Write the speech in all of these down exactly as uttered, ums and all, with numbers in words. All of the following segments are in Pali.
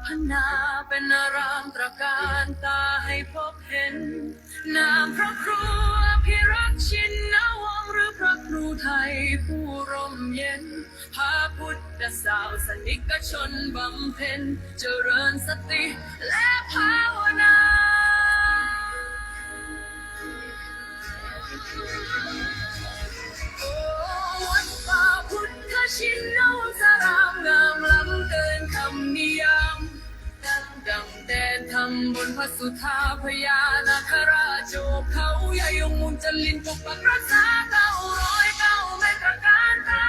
พนาเป็นอารามตระการตาให้พบเห็น นามพระครูอภิรักษ์ชินวงศ์ หรือพระครูไทยผู้ร่มเย็น พาพุทธศาสนิกชนบำเพ็ญ เจริญสติและภาวนา โอ้ วัดป่าพุทธชินวงศาราม งามล้ำเกินคำนิยาม ดังแดนธรรมบนพระสุธา พญานาคราชโอบเขาใหญ่ องค์มุจลินปกปักรักษา เก้าร้อยเก้าเมตรตระการตา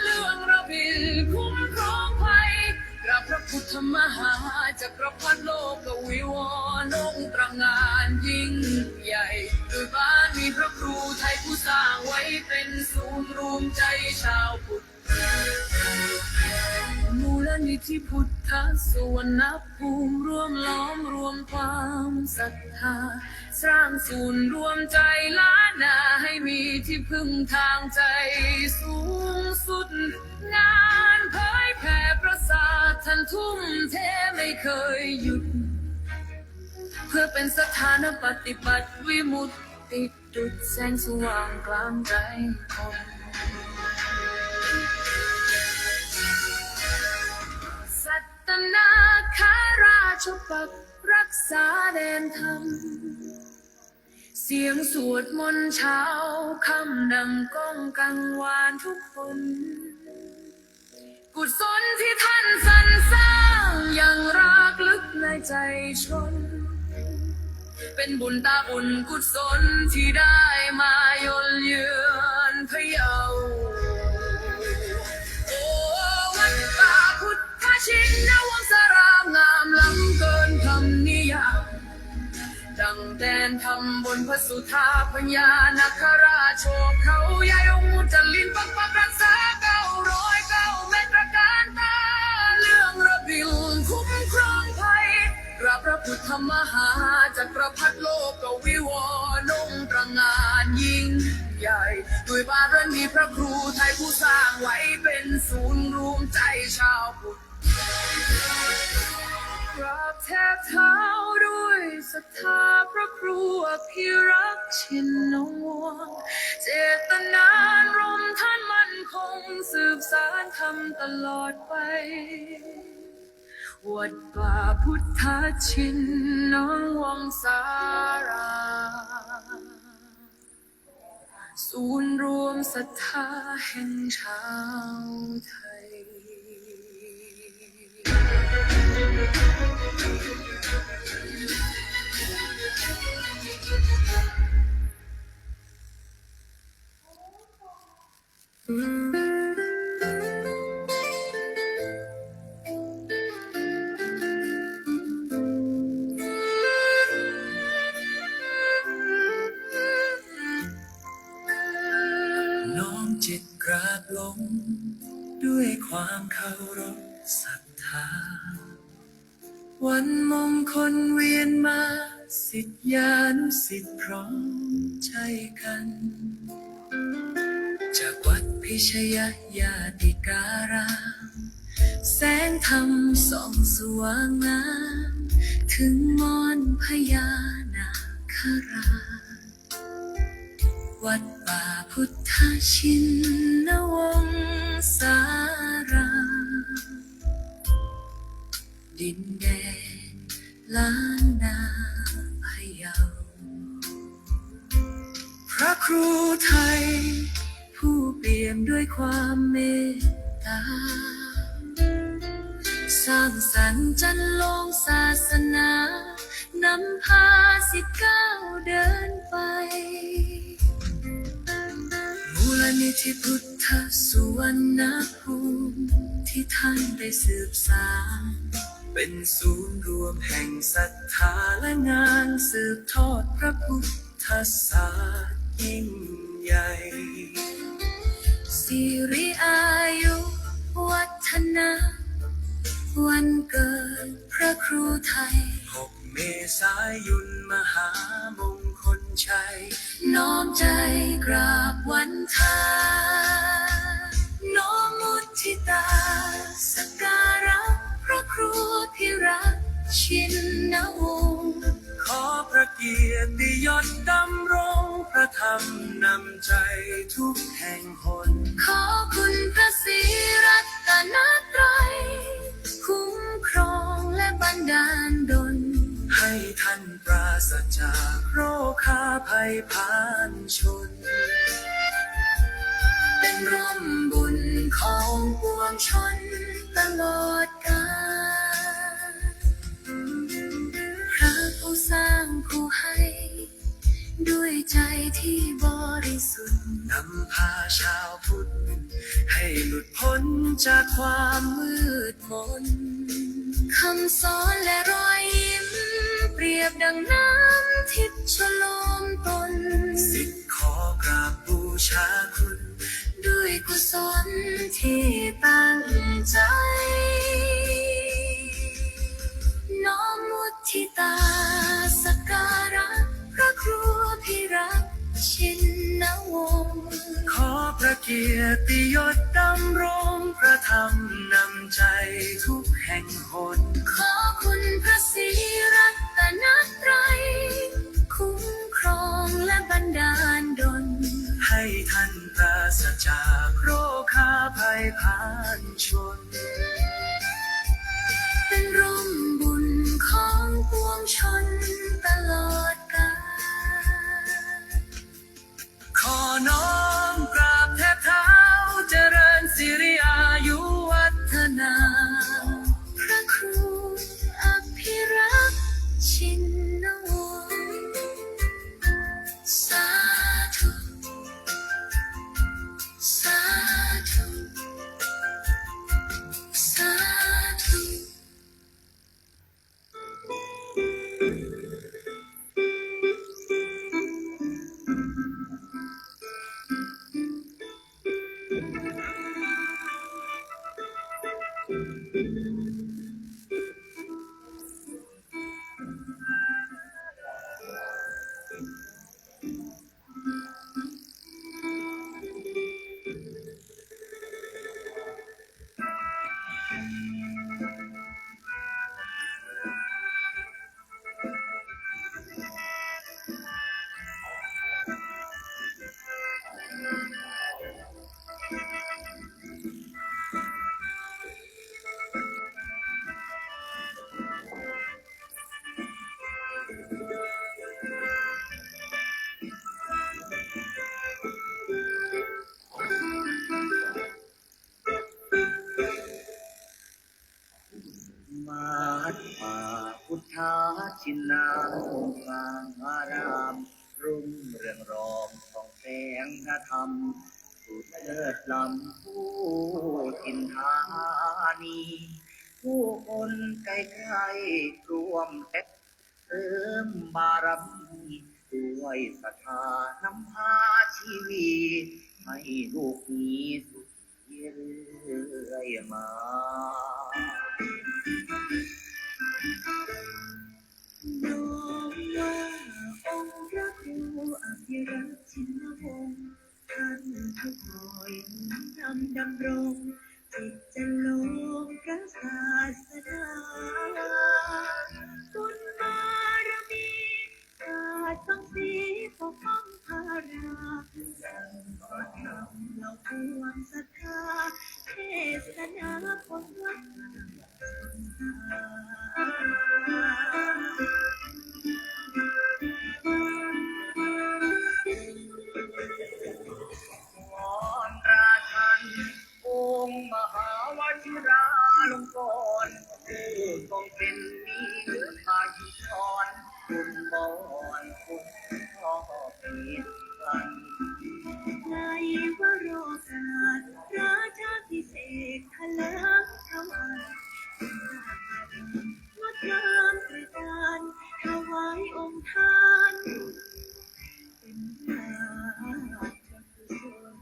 เรื่องระบิลคุ้มครองภัย กราบพระพุทธมหาจักรพรรดิโลกวิวรณ์ องค์ตระหง่านยิ่งใหญ่ ด้วยบารมีพระครูไทยผู้สร้างไว้เป็นศูนย์รวมใจชาวพุทธ มูลนิธิพุทธสุวรรณภูมิ รวมล้อมรวมความศรัทธา สร้างศูนย์รวมใจล้านนา ให้มีที่พึ่งทางใจสูงสุด งานเผยแผ่พระศาสนาท่านทุ่มเทไม่เคยหยุด เพื่อเป็นสถานปฏิบัติวิมุตติ จุดแสงสว่างกลางใจคน สัตนาคราชปักรักษาแดนธรรม เสียงสวดมนต์เช้าค่ำดังก้องกังวานทุกคน กุศลที่ท่านสรรสร้างอย่างรากลึกในใจชน เป็นบุญตาบุญกุศลที่ได้มาเยือนพะเยา โอ้ วัดป่าพุทธชินวงศาราม งามล้ำเกินคำนิยาม ดังแดนธรรมบนพระสุธา พญานาคราชโอบเขาใหญ่ องค์มุจลินปกปักรักษา เก้าร้อยเก้าเมตรตระการตา เรื่องระบิลคุ้มครองภัย กราบพระพุทธมหาจักรพรรดิโลกวิวรณ์ องค์ตระหง่านยิ่งใหญ่ ด้วยบารมีพระครูไทยผู้สร้างไว้เป็นศูนย์รวมใจชาวพุทธ กราบแทบเท้าด้วยศรัทธาพระครูอภิรักษ์ชินวงศ์ เจตนารมณ์ท่านมั่นคงสืบสานธรรมตลอดไป วัดป่าพุทธชินวงศาราม ศูนย์รวมศรัทธาแห่งชาวไทย น้อมจิตกราบลงด้วยความเคารพศรัทธา วันมงคลเวียนมา ศิษยานุศิษย์พร้อมใจกัน จากวัดพิชยญาติการาม แสงธรรมส่องสว่างงาม ถึงมอนพญานาคราช วัดป่าพุทธชินวงศาราม ดินแดนล้านนาพะเยา พระครูไทย ผู้เปี่ยมด้วยความเมตตา สร้างสรรค์จันลงศาสนา นำพาศิษย์ก้าวเดินไป มูลนิธิพุทธสุวรรณภูมิ ที่ท่านได้สืบสาน เป็นศูนย์รวมแห่งศรัทธาและงานสืบทอดพระพุทธศาสนายิ่งใหญ่ สิริอายุวัฒนะ วันเกิดพระครูไทย หกเมษายนมหามงคลชัย น้อมใจกราบวันทา น้อมมุทิตาสักการะพระค ครูพิรักษ์ชินวงศ์ ขอพระเกียรติยศดำรงพระธรรมนำใจทุกแห่งหน ขอคุณพระศรีรัตนตรัย คุ้มครองและบันดาลดล ให้ท่านปราศจากโรคาภัยพานชน เป็นร่มบุญของปวงชนตลอดกาล พระผู้สร้างผู้ให้ ด้วยใจที่บริสุทธิ์ นำพาชาวพุทธ ให้หลุดพ้นจากความมืดมน คำสอนและรอยยิ้ม เปรียบดังน้ำทิพย์ชโลมตน ศิษย์ขอกราบบูชาคุณ ด้วยกุศลที่ตั้งใจ น้อมมุทิตาสักการะ พระครูพิรักษ์ชินวงศ์ ขอพระเกียรติยศดำรงพระธรรมนำใจทุกแห่งหน ขอคุณพระศรีรัตนตรัย คุ้มครองและบันดาลดล ให้ท่านปราศจากโรคาภัยพานชน เป็นร่มบุญของปวงชนตลอดกาล ขอน้อมกราบแทบเท้าเจริญสิริอายุวัฒนา พระครูอภิรักษ์ชินวงศ์ สาธุ สาธุ สาธุ วัดป่าพุทธาชินาวงศ์ สร้างอาราม รุ่งเรืองรองส่องแสงพระธรรม สุดเลิศล้ำผู้ถิ่นธานี ผู้คนใกล้ๆร่วมแสดง เสริมบารมีด้วยศรัทธานำพาชีวี ให้ลูกมีสุขีเรื่อยมา น้อมว่าองค์พระครูอภิรักษ์ชินวงศ์ ท่านผู้คอยหนุนนำดำรง จิตจาโลกพระศาสดา บุญบารมี อาจส่องสีปกป้องพารา สั่งสอนธรรมเล่าปวงศรัทธา เทศนาคนวัด วอนราชัน องค์มหาวชิราลงกรณ์ ผู้ทรงเป็นนิพพานิกร คุณบอนคุณพ่อเปรียบพลัน ในวโรกาสราชาภิเษกถลิงถวาย งดงามตระการถวายองค์ท่าน เป็นราชกุศล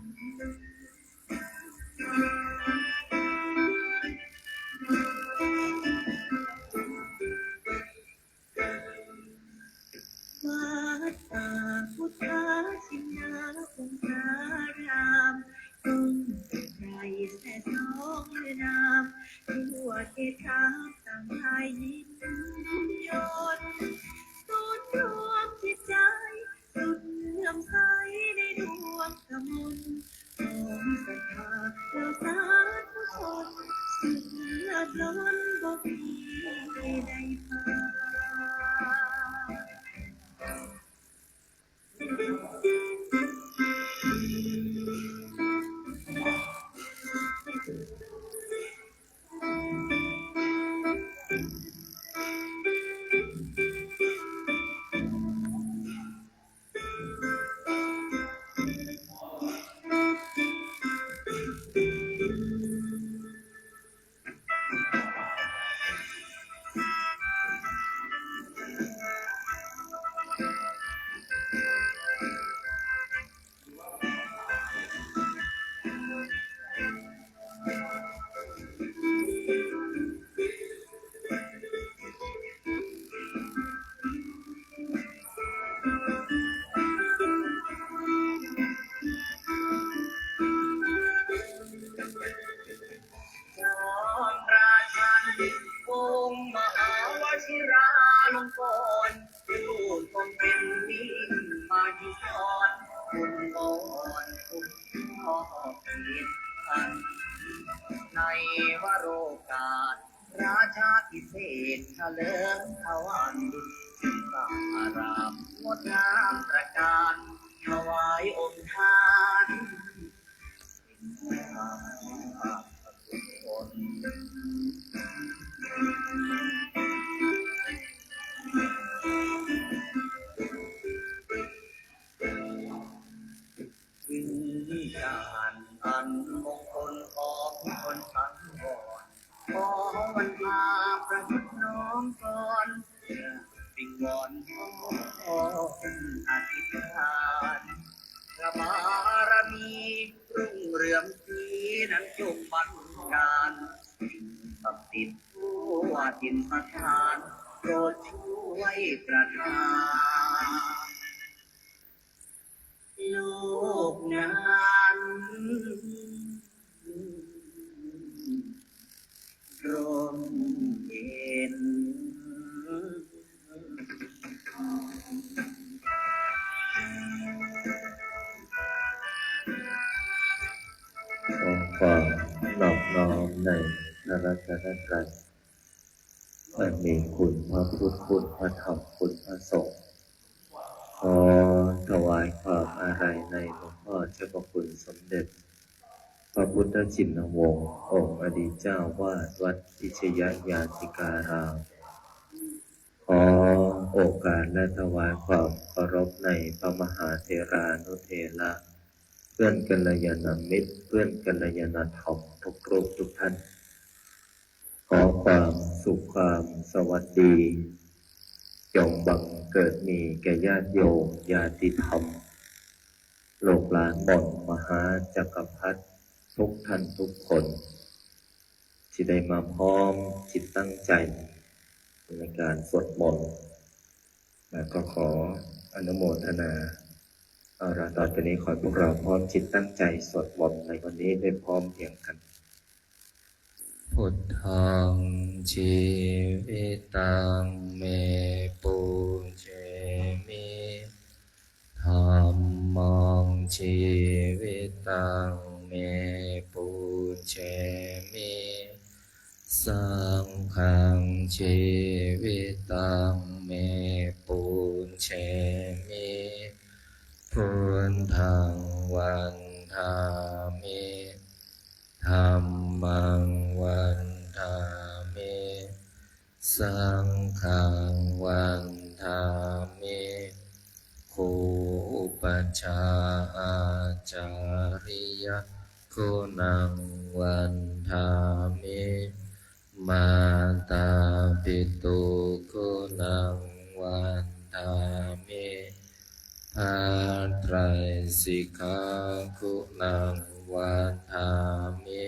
วัดป่าพุทธาชินวงศาราม ทรงเป็นไพรแสดสองนาม ทั่วเขตคามส จอมราชัน วงศ์มหาวชิราลงกรณ์ ผู้ทรงเป็นมิ่งมหิธร คุณกรณ์ทุกข้อเกียรติพัน ในวโรกาส ราชาภิเษกเถลิงถวัลย์ สร้างอารามงดงามตระการ ถวายองค์ท่าน วิญญาณอันมงคลของคนสังวร ขอวันพาประยุทธ์น้อมกลอน วิงวอนพ่ออธิษฐาน พระบารมีรุ่งเรืองสีนั้นจงบันดาล สิ่งศักดิ์สิทธิ์ทั่วถิ่นสถาน โปรดช่วยประทาน โลกนั้นร่มเย็น ขอความนอบน้อมในพระรัตนตรัย อันมีคุณพระพุทธ คุณพระธรรม คุณพระสงฆ์ ขอถวายความอาลัยในหลวงพ่อเจ้าพระคุณสมเด็จ พระพุทธชินวงศ์ องค์อดีตเจ้าวาดวัดพิชยญาติการาม ขอโอกาสและถวายความเคารพในพระมหาเถรานุเถระ เพื่อนกัลยาณมิตร เพื่อนกัลยาณธรรมทุกรูปทุกท่าน ขอความสุขความสวัสดี จงบังเกิดมีแก่ญาติโยมญาติธรรม ลูกหลานหม่อมมหาจักรพรรดิทุกท่านทุกคน ที่ได้มาพร้อมจิตตั้งใจในการสวดมนต์ และก็ขออนุโมทนา เอาละ ต่อไปนี้ขอให้พวกเราพร้อมจิตตั้งใจสวดมนต์ในวันนี้ด้วยพร้อมเพรียงกัน Buddhaṃ jīvitaṃ me pūjemi. Dhammaṃ jīvitaṃ me pūjemi. Saṅghaṃ jīvitaṃ me pūjemi. Buddhaṃ vandāmi. Dhammaṃ vandāmi. Saṅghaṃ vandāmi. Gu upajjhāyā ācariya guṇaṃ vandāmi. Mātāpitu guṇaṃ vandāmi. Bhātrāya sikkhā guṇaṃ vandāmi.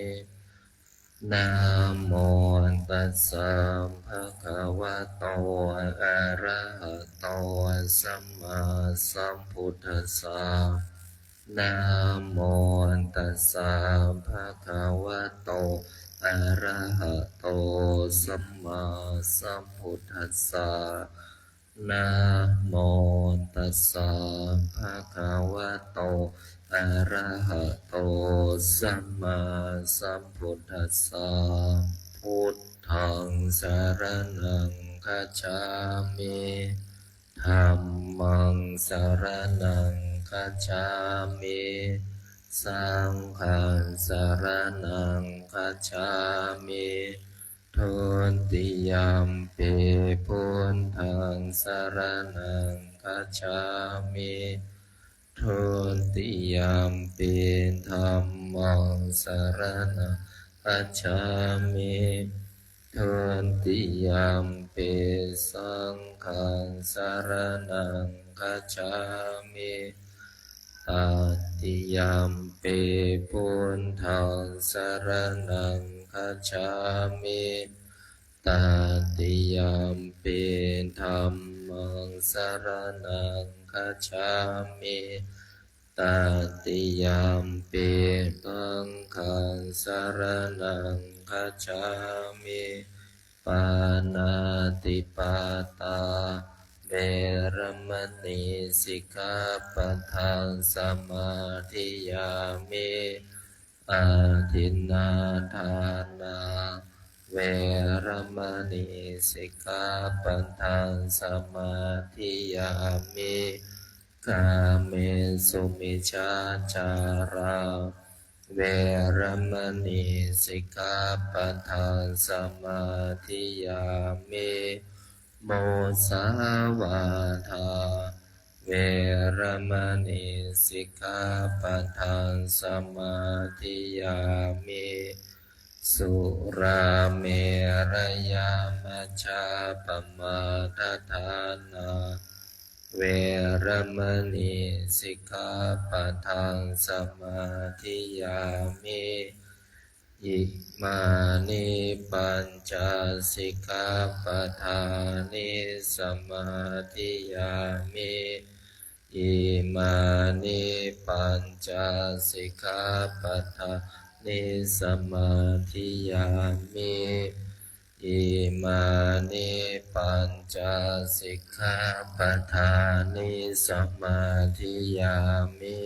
Namo tassa bhagavato arahato sammāsambuddhassa. Namo tassa bhagavato arahato sammāsambuddhassa. Namo tassa bhagavato arahato sammāsambuddhassa. Buddh Buddhaṃ saraṇaṃ gacchāmi. Dhammaṃ saraṇaṃ gacchāmi. Saṅghaṃ saraṇaṃ gacchāmi. Dutiyampi buddhaṃ saraṇaṃ gacchāmi. Dutiyampi dhammaṃ saraṇaṃ gacchāmi. Dutiyampi saṅghaṃ saraṇaṃ gacchāmi. Tatiyampi buddhaṃ saraṇaṃ gacchāmi. Tatiyampi dhammaṃ saraṇaṃ gacchāmi. Tatiyampi saṅghaṃ saraṇaṃ gacchāmi. Pāṇātipātā veramaṇī sikkhāpadaṃ samādiyāmi. Adinnādānā veramaṇī sikkhāpadaṃ samādiyāmi. Kāmesu micchācārā veramaṇī sikkhāpadaṃ samādiyāmi. Musāvādā veramaṇī sikkhāpadaṃ samādiyāmi. Surāmerayamajjapamādaṭṭhānā veramaṇī sikkhāpadaṃ samādiyāmi. Imāni pañca sikkhāpadāni samādiyāmi. Imāni pañca sikkhāpadāni samādiyāmi. Imāni pañca sikkhāpadāni samādiyāmi.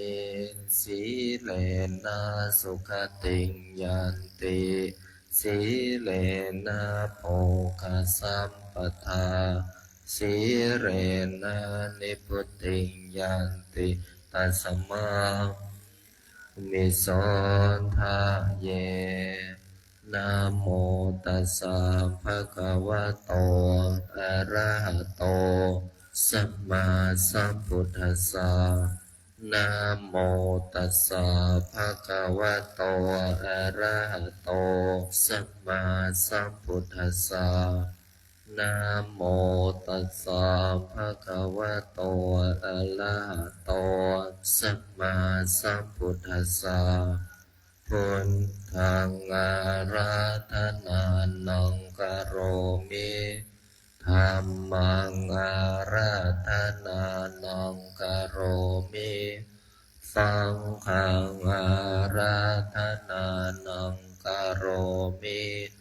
Sīlena sugatiṃ yanti, sīlena bhogasampadā, sīlena nibbutiṃ yanti, tasmā sīlissa sotthi. Namo tassa bhagavato arahato sammāsambuddhassa. Namo tassa bhagavato arahato sammāsambuddhassa. Namo tassa bhagavato arahato sammāsambuddhassa. Buddhaṃ ārādhanānaṃ karomi. Dhammaṃ ārādhanānaṃ karomi. Saṅghaṃ ārādhanānaṃ karomi.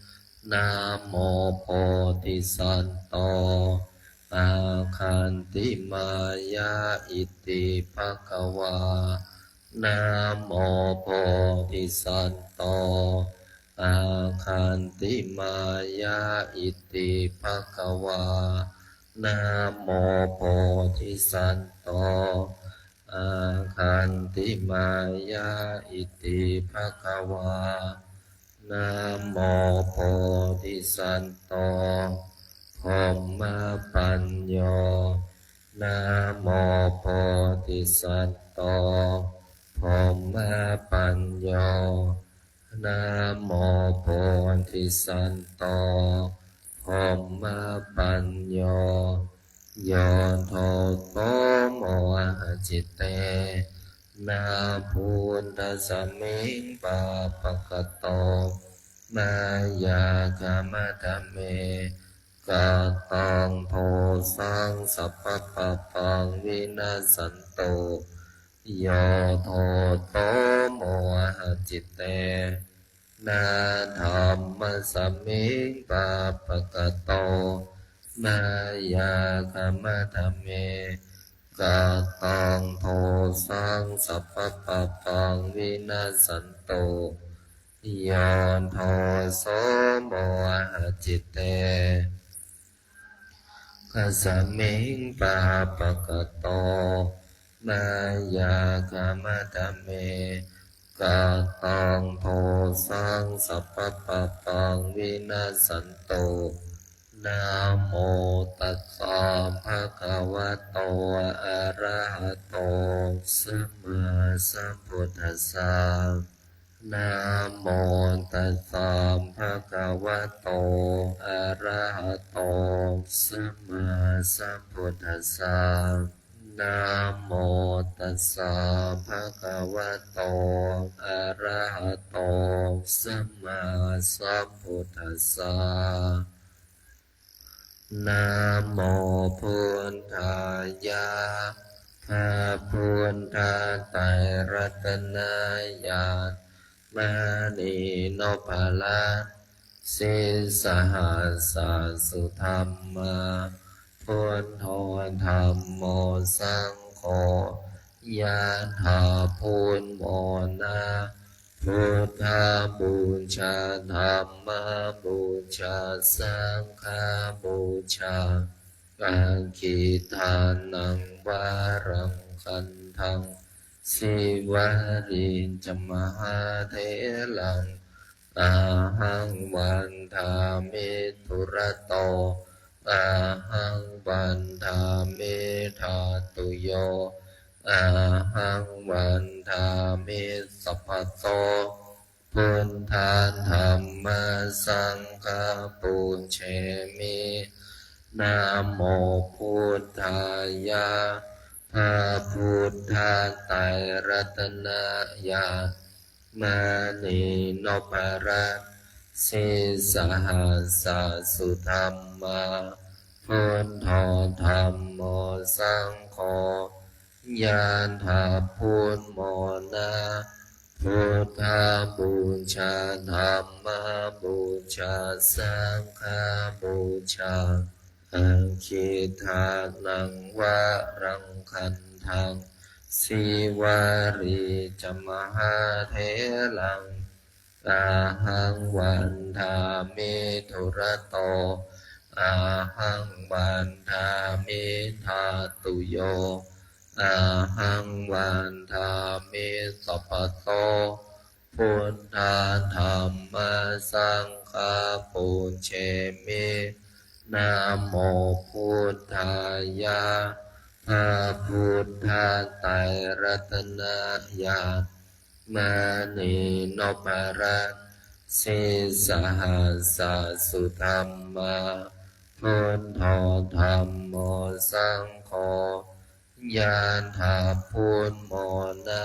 Namo bodhisatto āgantimāya iti bhagavā. Namo bodhisatto āgantimāya iti bhagavā. Namo bodhisatto āgantimāya iti bhagavā. Namo bodhisatto brahmapañño. Namo bodhisatto brahmapañño. Namo bodhisatto brahmapañño. Yo buddho mohacittena buddhasmiṃ pāpakato mayā khamatha me kataṃ dosaṃ sabbapāpaṃ vinassantu. Yo buddho mohacittena dhammasmiṃ pāpakato mayā khamatha me kataṃ dosaṃ sabbapāpaṃ vinassantu. Yo doso mohacitte kasmiṃ pāpakato mayā khamatha me kataṃ dosaṃ sabbapāpaṃ vinassantu. Namo tassa bhagavato arahato sammāsambuddhassa. Namo tassa bhagavato arahato sammāsambuddhassa. Namo tassa bhagavato arahato sammāsambuddhassa. Namo buddhāya, พระพุทธไตรรัตนญาณ มณีนพรัตน์ sīsahassa sudhammā, buddho dhammo saṅgho, yathā buddhamona, buddhapūjā dhammapūjā saṅghapūjā, aggidānaṃ varaṃ gandhaṃ, sīvalī ca mahātheraṃ, ahaṃ vandāmi dūrato, ahaṃ vandāmi dhātuyo, ahaṃ vandāmi sabbaso, buddha dhamma saṅgha pūjemi. Namo buddhāya, พระพุทธไตรรัตนญาณ มณีนพรัตน์ sīsahassa sudhammā, buddho dhammo saṅgho, yathā buddhamona, buddhapūjā dhammapūjā saṅghapūjā, aggidānaṃ varaṃ gandhaṃ, sīvalī ca mahātheraṃ, ahaṃ vandāmi dūrato, ahaṃ vandāmi dhātuyo, ahaṃ vandāmi sabbaso, buddha dhamma saṅgha pūjemi. Namo buddhāya, พระพุทธไตรรัตนญาณ มณีนพรัตน์ sīsahassa sudhammā, buddho dhammo saṅgho, yathā buddhamona,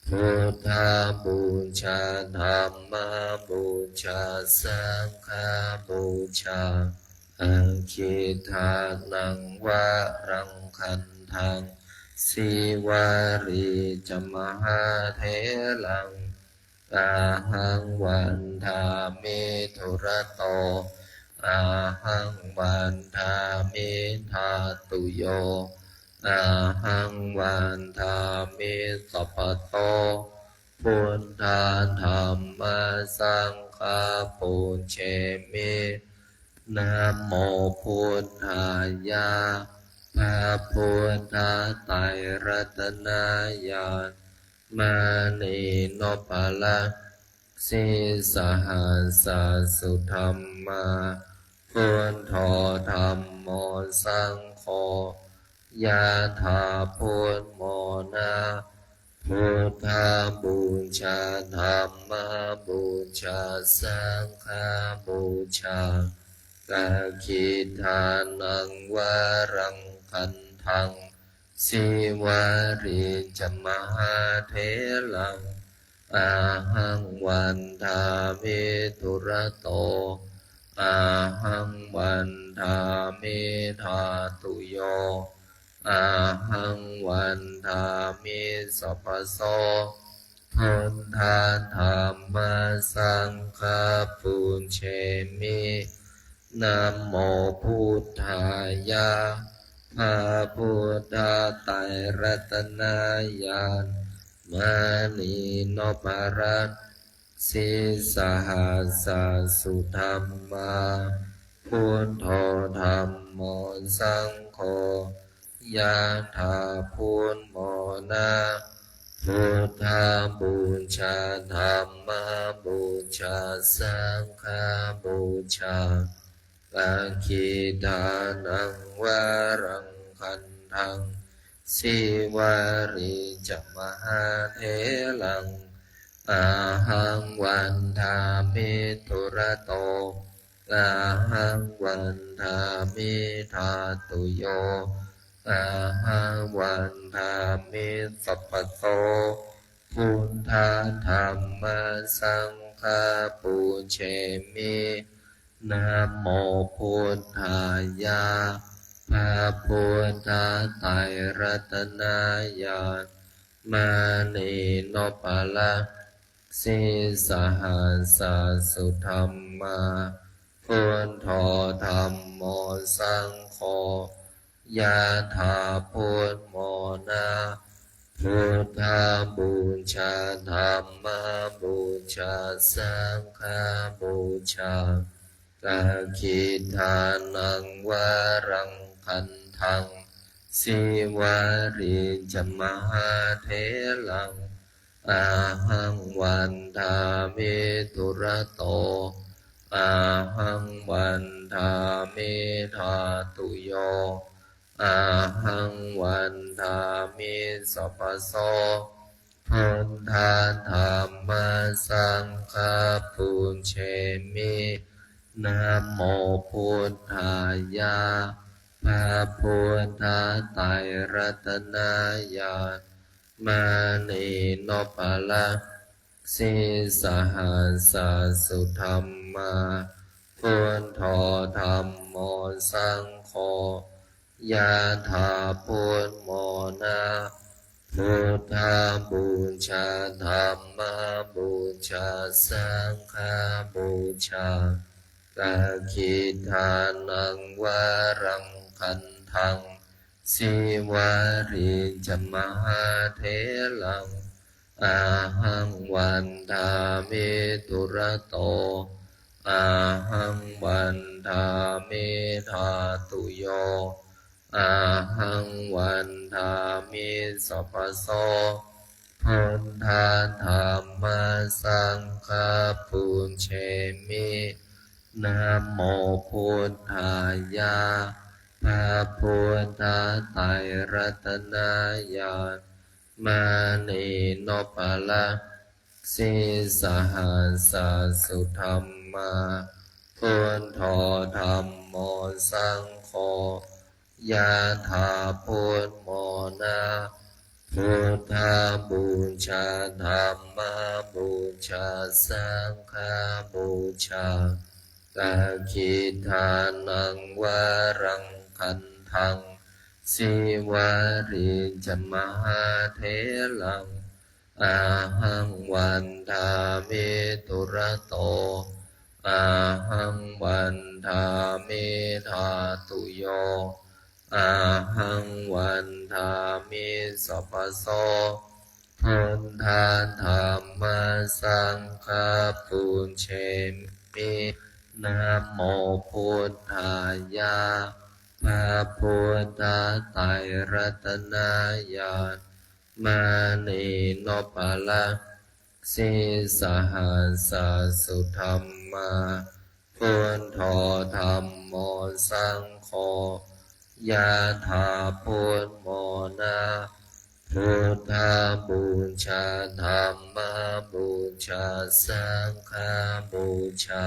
buddhapūjā dhammapūjā saṅghapūjā, aggidānaṃ varaṃ gandhaṃ, sīvalī ca mahātheraṃ, ahaṃ vandāmi dūrato, ahaṃ vandāmi dhātuyo, ahaṃ vandāmi sabbaso, buddha dhamma saṅgha pūjemi. Namo buddhāya, พระพุทธไตรรัตนญาณ มณีนพรัตน์ sīsahassa sudhammā, buddho dhammo saṅgho, yathā buddhamona, buddhapūjā dhammapūjā saṅghapūjā, aggidānaṃ varaṃ gandhaṃ, sīvalī ca mahātheraṃ, ahaṃ vandāmi dūrato, ahaṃ vandāmi dhātuyo, ahaṃ vandāmi sabbaso, buddha dhamma saṅgha pūjemi. Namo buddhāya, พระพุทธไตรรัตนญาณ มณีนพรัตน์ sīsahassa sudhammā, buddho dhammo saṅgho, yadā buddhamona, buddhapūjā dhammapūjā saṅghapūjā, dakkhiṇānaṃ varaṃ gandhaṃ, sīvalī ca mahātheraṃ, ahaṃ vandāmi dūrato, ahaṃ vandāmi dhātuyo, ahaṃ vandāmi sabbaso, buddha dhamma saṅgha pūjemi, namo buddhāya, พระพุทธไตรรัตนญาณ มณีนพรัตน์ sīsahassa sudhammā, buddho dhammo saṅgho, yadā buddhamona, buddhapūjā dhammapūjā saṅghapūjā, dakkhiṇānaṃ varaṃ gandhaṃ, sīvalī ca mahātheraṃ, ahaṃ vandāmi dūrato, ahaṃ vandāmi dhātuyo, ahaṃ vandāmi sabbaso, buddha dhamma saṅgha pūjemi, namo buddhāya, พระพุทธไตรรัตนญาณ มณีนพรัตน์ sīsahassa sudhammā, buddho dhammo saṅgho, yadā buddhamona, buddhapūjā dhammapūjā saṅghapūjā, dakkhiṇānaṃ varaṃ gandhaṃ, sīvalī ca mahātheraṃ, ahaṃ vandāmi dūrato, ahaṃ vandāmi dhātuyo, ahaṃ vandāmi sabbaso, buddha dhamma saṅgha pūjemi, namo buddhāya, พระพุทธไตรรัตนญาณ มณีนพรัตน์ sīsahassa sudhammā, buddho dhammo saṅgho, yadā buddhamona, buddhapūjā dhammapūjā saṅghapūjā, dakkhiṇānaṃ varaṃ gandhaṃ, sīvalī ca mahātheraṃ, ahaṃ vandāmi dūrato, ahaṃ vandāmi dhātuyo, ahaṃ vandāmi sabbaso, buddha dhamma saṅgha pūjemi, namo buddhāya, พระพุทธไตรรัตนญาณ มณีนพรัตน์ sīsahassa sudhammā, buddho dhammo saṅgho, yadā buddhamona, buddhapūjā dhammapūjā saṅghapūjā,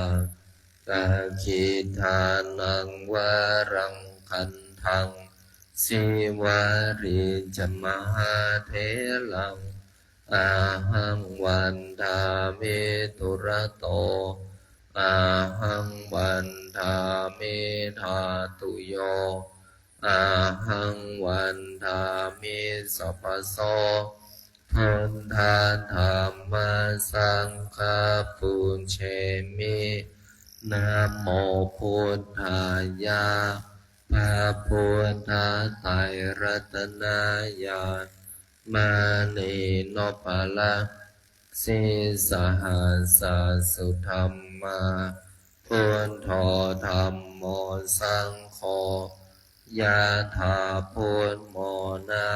dakkhiṇānaṃ varaṃ gandhaṃ, sīvalī ca mahātheraṃ, ahaṃ vandāmi dūrato, ahaṃ vandāmi dhātuyo, ahaṃ vandāmi sabbaso, buddha dhamma saṅgha pūjemi, namo buddhāya, พระพุทธไตรรัตนญาณ มณีนพรัตน์ sīsahassa sudhammā, buddho dhammo saṅgho, yadā buddhamona,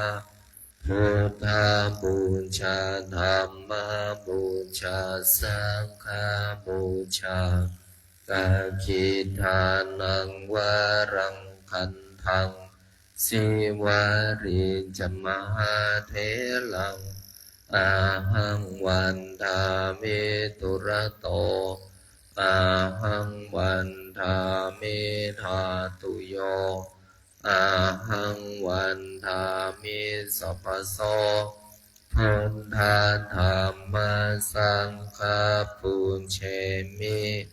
buddhapūjā dhammapūjā saṅghapūjā, dakkhiṇānaṃ varaṃ gandhaṃ, sīvalī ca mahātheraṃ, ahaṃ vandāmi dūrato, ahaṃ vandāmi dhātuyo, ahaṃ vandāmi sabbaso, buddha dhamma saṅgha pūjemi,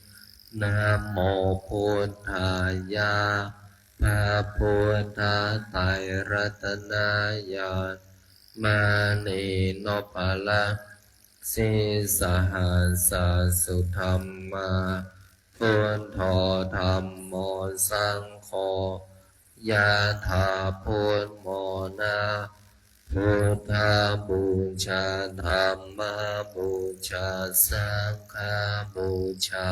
namo buddhāya, พระพุทธไตรรัตนญาณ มณีนพรัตน์ sīsahassa sudhammā, buddho dhammo saṅgho, yadā buddhamona, buddhapūjā dhammapūjā saṅghapūjā,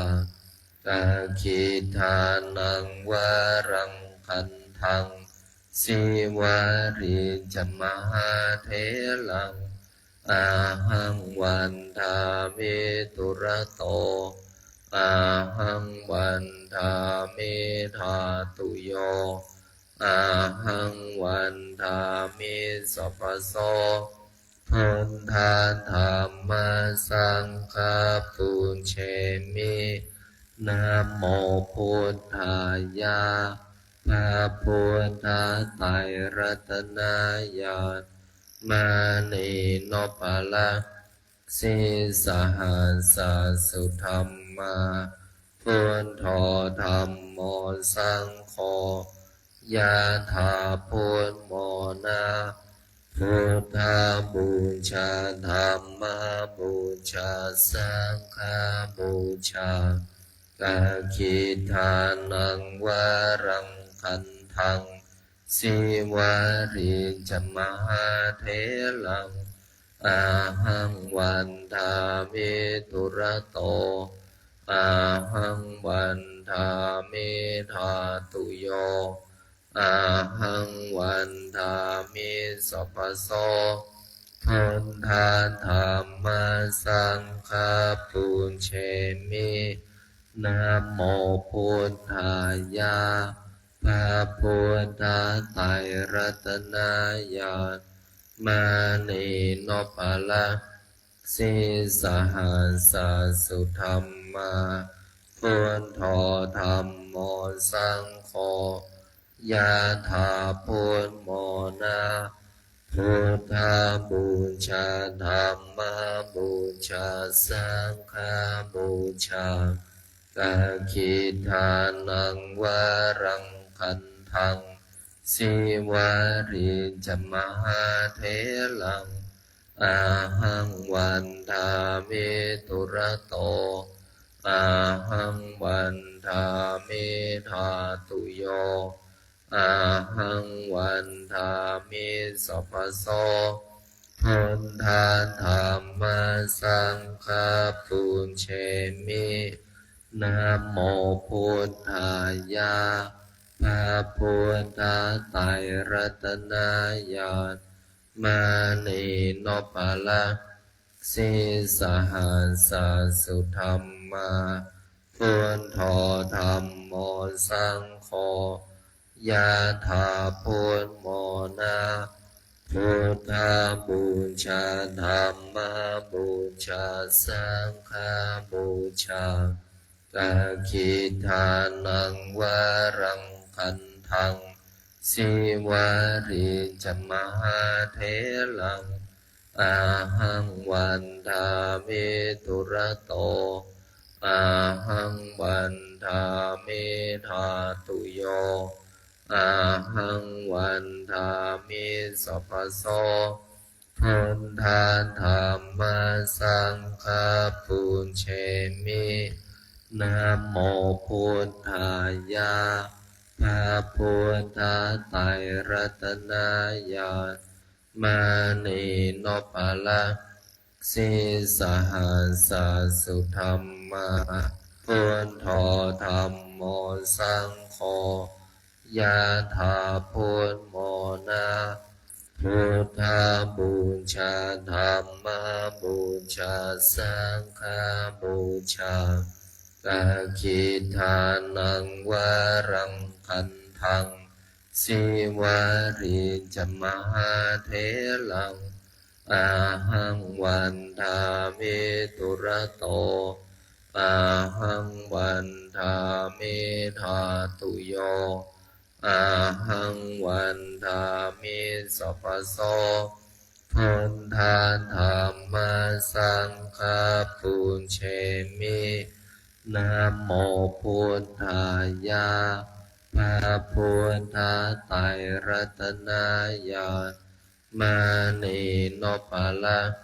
dakkhiṇānaṃ varaṃ gandhaṃ, sīvalī ca mahātheraṃ, ahaṃ vandāmi dūrato, ahaṃ vandāmi dhātuyo, ahaṃ vandāmi sabbaso, buddha dhamma saṅgha pūjemi, namo buddhāya, พระพุทธไตรรัตนญาณ มณีนพรัตน์ sīsahassa sudhammā, buddho dhammo saṅgho, yadā buddhamona, buddhapūjā dhammapūjā saṅghapūjā, dakkhiṇānaṃ varaṃ gandhaṃ, sīvalī ca mahātheraṃ, ahaṃ vandāmi dūrato, ahaṃ vandāmi dhātuyo, ahaṃ vandāmi sabbaso, buddha dhamma saṅgha pūjemi, namo buddhāya, พระพุทธไตรรัตนญาณ มณีนพรัตน์ sīsahassa sudhammā, buddho dhammo saṅgho, yadā buddhamona, buddhapūjā dhammapūjā saṅghapūjā, dakkhiṇānaṃ varaṃ gandhaṃ, sīvalī ca mahātheraṃ, ahaṃ vandāmi dūrato, ahaṃ vandāmi dhātuyo, ahaṃ vandāmi sabbaso, buddha dhamma saṅgha pūjemi, namo buddhāya, พระพุทธไตรรัตนญาณ มณีนพรัตน์ sīsahassa sudhammā, buddho dhammo saṅgho, yadā buddhamona, buddhapūjā dhammapūjā saṅghapūjā, dakkhiṇānaṃ varaṃ gandhaṃ, sīvalī ca mahātheraṃ, ahaṃ vandāmi dūrato, ahaṃ vandāmi dhātuyo, ahaṃ vandāmi sabbaso, buddha dhamma saṅgha pūjemi, namo buddhāya, พระพุทธไตรรัตนญาณ มณีนพรัตน์ sīsahassa sudhammā, buddho dhammo saṅgho, yadā buddhamona, buddhapūjā dhammapūjā saṅghapūjā, dakkhiṇānaṃ varaṃ gandhaṃ, sīvalī ca mahātheraṃ, ahaṃ vandāmi dūrato, ahaṃ vandāmi dhātuyo, ahaṃ vandāmi sabbaso, buddha dhamma saṅgha pūjemi, namo buddhāya, พระพุทธไตรรัตนญาณ มณีนพรัตน์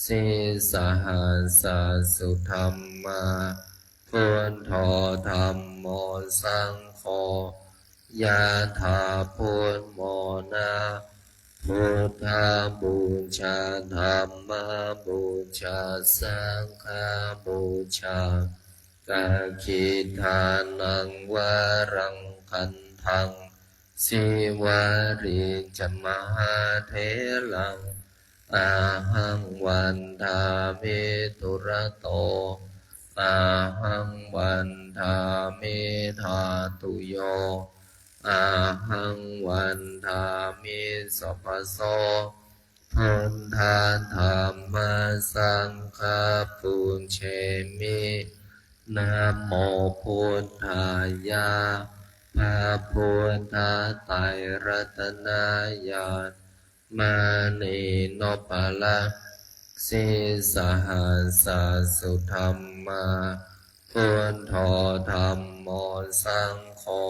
sīsahassa sudhammā, buddho dhammo saṅgho, yadā buddhamona, buddhapūjā dhammapūjā saṅghapūjā, dakkhiṇānaṃ varaṃ gandhaṃ, sīvalī ca mahātheraṃ, ahaṃ vandāmi dūrato, ahaṃ vandāmi dhātuyo, ahaṃ vandāmi sabbaso, buddha dhamma saṅgha pūjemi, namo buddhāya, พระพุทธไตรรัตนญาณ มณีนพรัตน์ sīsahassa sudhammā, buddho dhammo saṅgho,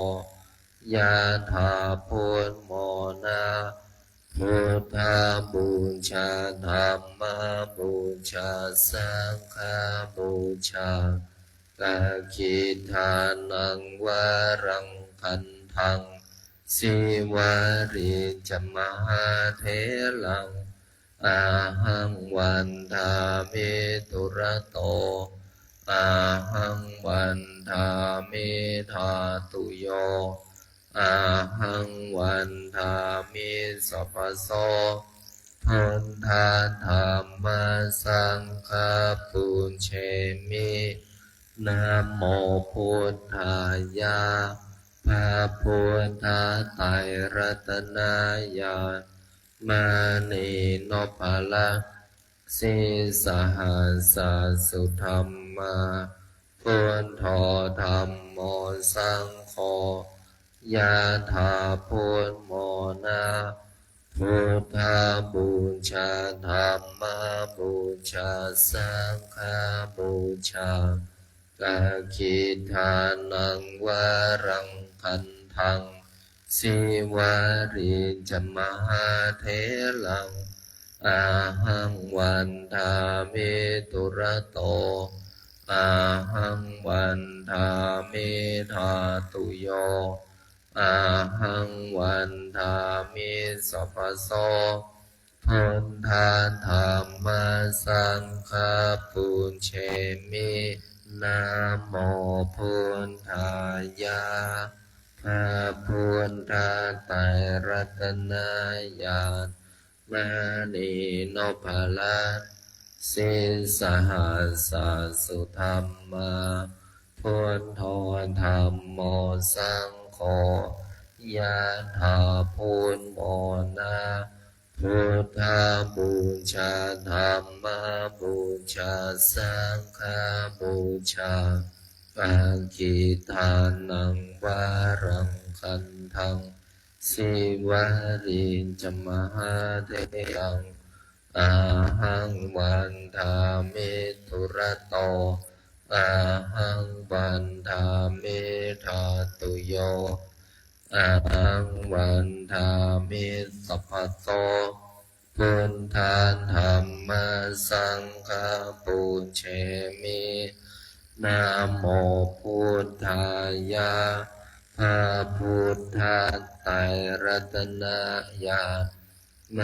yadā buddhamona, buddhapūjā dhammapūjā saṅghapūjā, dakkhiṇānaṃ varaṃ gandhaṃ, sīvalī ca mahātheraṃ, ahaṃ vandāmi dūrato, ahaṃ vandāmi dhātuyo, ahaṃ vandāmi sabbaso, buddha dhamma saṅgha pūjemi, namo buddhāya, พระพุทธไตรรัตนญาณ มณีนพรัตน์ sīsahassa sudhammā, buddho dhammo saṅgho, yadā buddhamona, buddhapūjā dhammapūjā saṅghapūjā, dakkhiṇānaṃ varaṃ gandhaṃ, sīvalī ca mahātheraṃ, ahaṃ vandāmi dūrato, ahaṃ vandāmi dhātuyo, ahaṃ vandāmi sabbaso, buddha dhamma saṅgha pūjemi, namo buddhāya, พระพุทธไตรรัตนญาณ มณีนพรัตน์ sīsahassa sudhammā, buddho dhammo saṅgho, yadā buddhamona, buddhapūjā dhammapūjā saṅghapūjā, dakkhiṇānaṃ varaṃ gandhaṃ, sīvalī ca mahātheraṃ, ahaṃ vandāmi dūrato, ahaṃ vandāmi dhātuyo, ahaṃ vandāmi sabbaso, buddha dhamma saṅgha pūjemi, namo buddhāya, พระพุทธไตรรัตนญาณ ม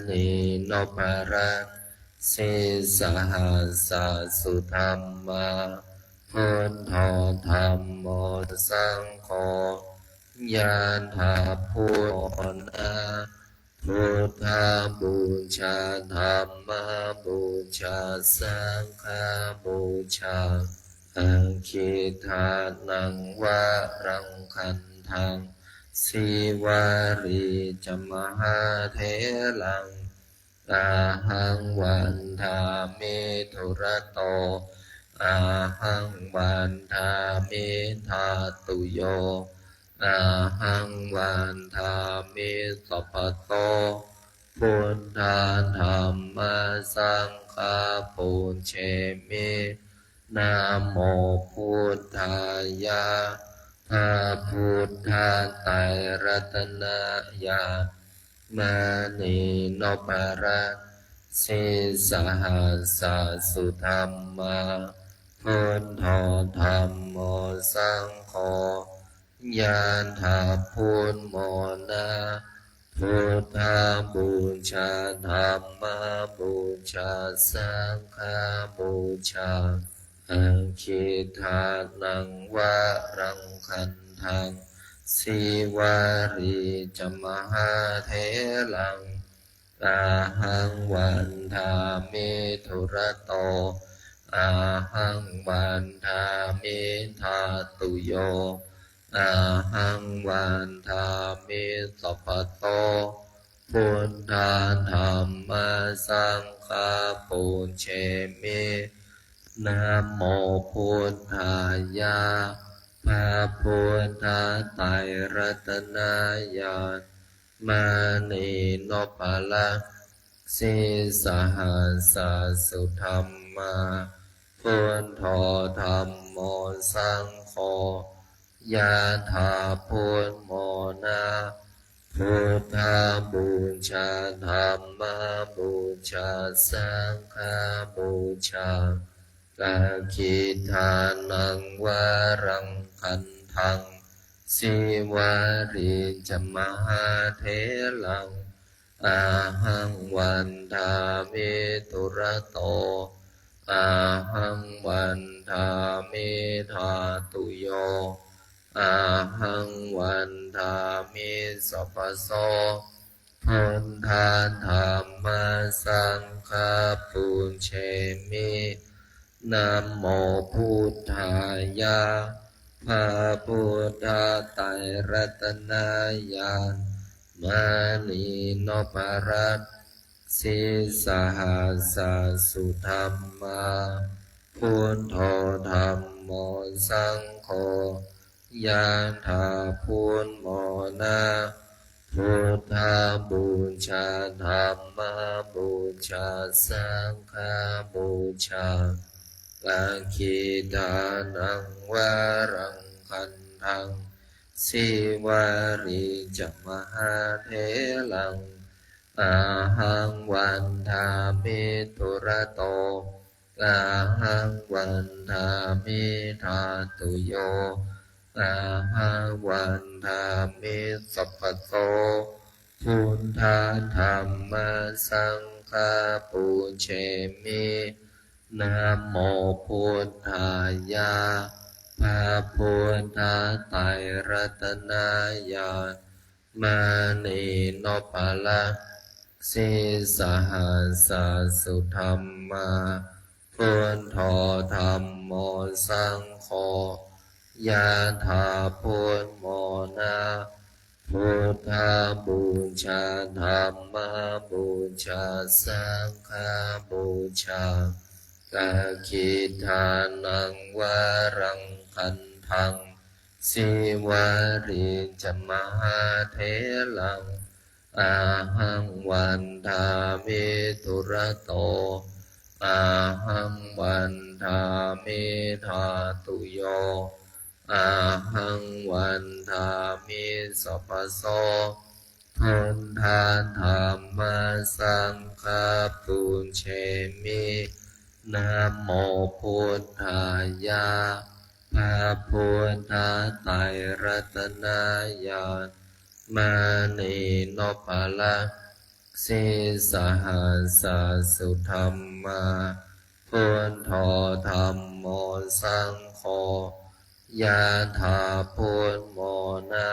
ณีนพรัตน์ Sīsahassa sudhammā, buddho dhammo saṅgho, yāthābhū mona, buddhapūjā dhammapūjā saṅghapūjā, aggidānaṃ varaṃ gandhaṃ, sīvalī ca mahātheraṃ, ahaṃ vandāmi dūrato, ahaṃ vandāmi dhātuyo, ahaṃ vandāmi sabbato, buddha dhamma saṅgha pūjemi, namo buddhāya, พระพุทธไตรรัตนญาณ มณีนพรัตน์ sīsahassa sudhammā, buddho dhammo saṅgho, yāthābhūmona, buddhapūjā dhammapūjā saṅghapūjā, aggidānaṃ varaṃ gandhaṃ, sīvalī ca mahātheraṃ, ahaṃ vandāmi dūrato, ahaṃ vandāmi dhātuyo, ahaṃ vandāmi sabbato, buddha dhamma saṅgha pūjemi, namo buddhāya, พระพุทธไตรรัตนญาณ มณีนพรัตน์ sīsahassa sudhammā, buddho dhammo saṅgho, yāthābhūmona, buddhapūjā dhammapūjā saṅghapūjā, aggidānaṃ varaṃ gandhaṃ, sīvalī ca mahātheraṃ, ahaṃ vandāmi dūrato, ahaṃ vandāmi dhātuyo, ahaṃ vandāmi sabbaso, buddha dhamma saṅgha pūjemi, namo buddhāya, พระพุทธไตรรัตนญาณ มณีนพรัตน์ sīsahassa sudhammā, buddho dhammo saṅgho, yāthābhūmona, buddhapūjā dhammapūjā saṅghapūjā, aggidānaṃ varaṃ gandhaṃ, sīvalī ca mahātheraṃ, ahaṃ vandāmi dūrato, ahaṃ vandāmi dhātuyo, ahaṃ vandāmi sabbaso, buddha dhamma saṅgha pūjemi, namo buddhāya, พระพุทธไตรรัตนญาณ มณีนพรัตน์ sīsahassa sudhammā, buddho dhammo saṅgho, yāthābhūmona, buddhapūjā dhammapūjā saṅghapūjā, aggidānaṃ varaṃ gandhaṃ, sīvalī ca mahātheraṃ, ahaṃ vandāmi dūrato, ahaṃ vandāmi dhātuyo, ahaṃ vandāmi sabbaso, buddha dhamma saṅgha pūjemi, namo buddhāya, พระพุทธไตรรัตนญาณ มณีนพรัตน์ Sīsahassa sudhammā, buddho dhammo saṅgho, yadā buddhamona,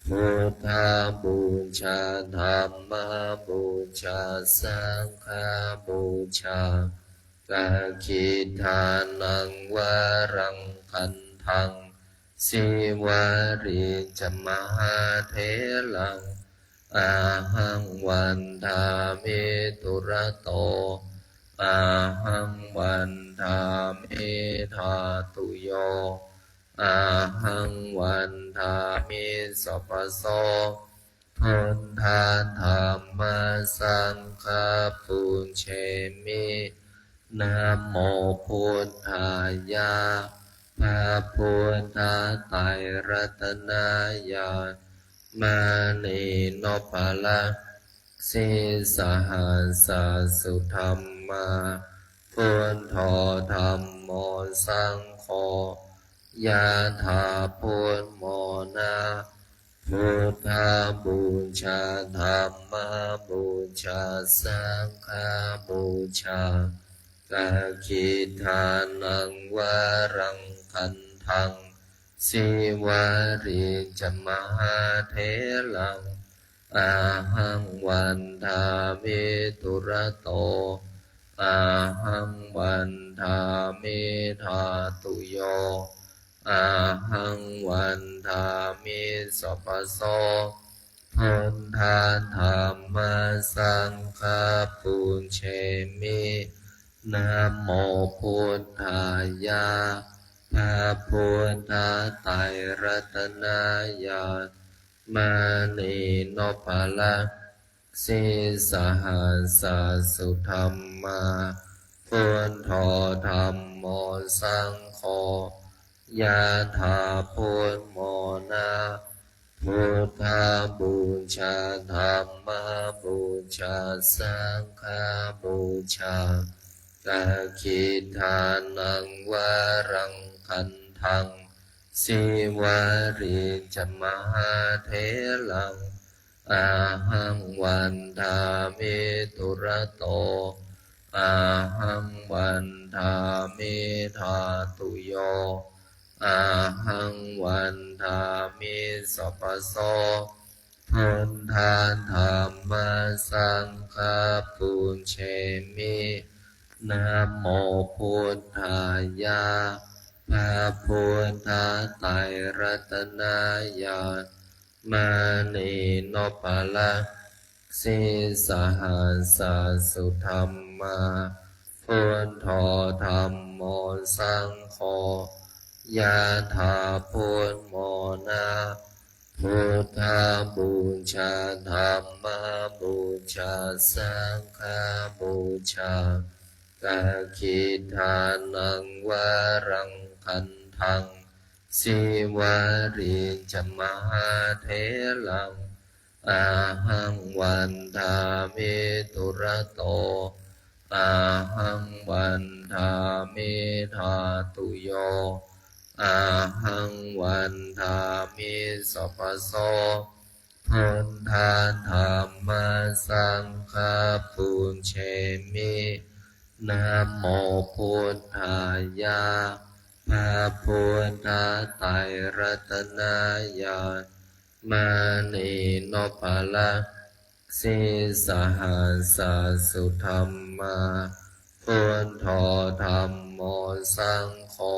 buddhapūjā dhammapūjā saṅghapūjā, dakkhiṇānaṃ varaṃ kaṇḍaṃ, sīvalī ca mahātheraṃ, ahaṃ vandāmi dūrato, ahaṃ vandāmi dhātuyo, ahaṃ vandāmi sabbaso, buddha dhamma saṅgha pūjemi. Namo buddhāya, พระพุทธไตรรัตนญาณ มณีนพรัตน์ sīsahassa sudhammā, buddho dhammo saṅgho, yadā buddhamona, buddhapūjā dhammapūjā saṅghapūjā, dakkhiṇānaṃ varaṃ kaṇḍaṃ, sīvalī ca mahātheraṃ, ahaṃ vandāmi dūrato, ahaṃ vandāmi dhātuyo, ahaṃ vandāmi sabbaso, buddha dhamma saṅgha pūjemi. Namo buddhāya, พระพุทธไตรรัตนญาณ มณีนพรัตน์ sīsahassa sudhammā, buddho dhammo saṅgho, yadā buddhamona, buddhapūjā dhammapūjā saṅghapūjā, dakkhiṇānaṃ varaṃ kaṇḍaṃ, sīvalī ca mahātheraṃ, ahaṃ vandāmi dūrato, ahaṃ vandāmi dhātuyo, ahaṃ vandāmi sabbaso, buddha dhamma saṅgha pūjemi. Namo buddhāya, พระพุทธไตรรัตนญาณ มณีนพรัตน์ sīsahassa sudhammā, buddho dhammo saṅgho, yadā buddhamona, buddhapūjā dhammapūjā saṅghapūjā, dakkhiṇānaṃ varaṃ kaṇḍaṃ, sīvalī ca mahātheraṃ, ahaṃ vandāmi dūrato, ahaṃ vandāmi dhātuyo, ahaṃ vandāmi sabbaso, buddha dhamma saṅgha pūjemi. Namo buddhāya, พระพุทธไตรรัตนญาณ มณีนพรัตน์ sīsahassa sudhammā, buddho dhammo saṅgho,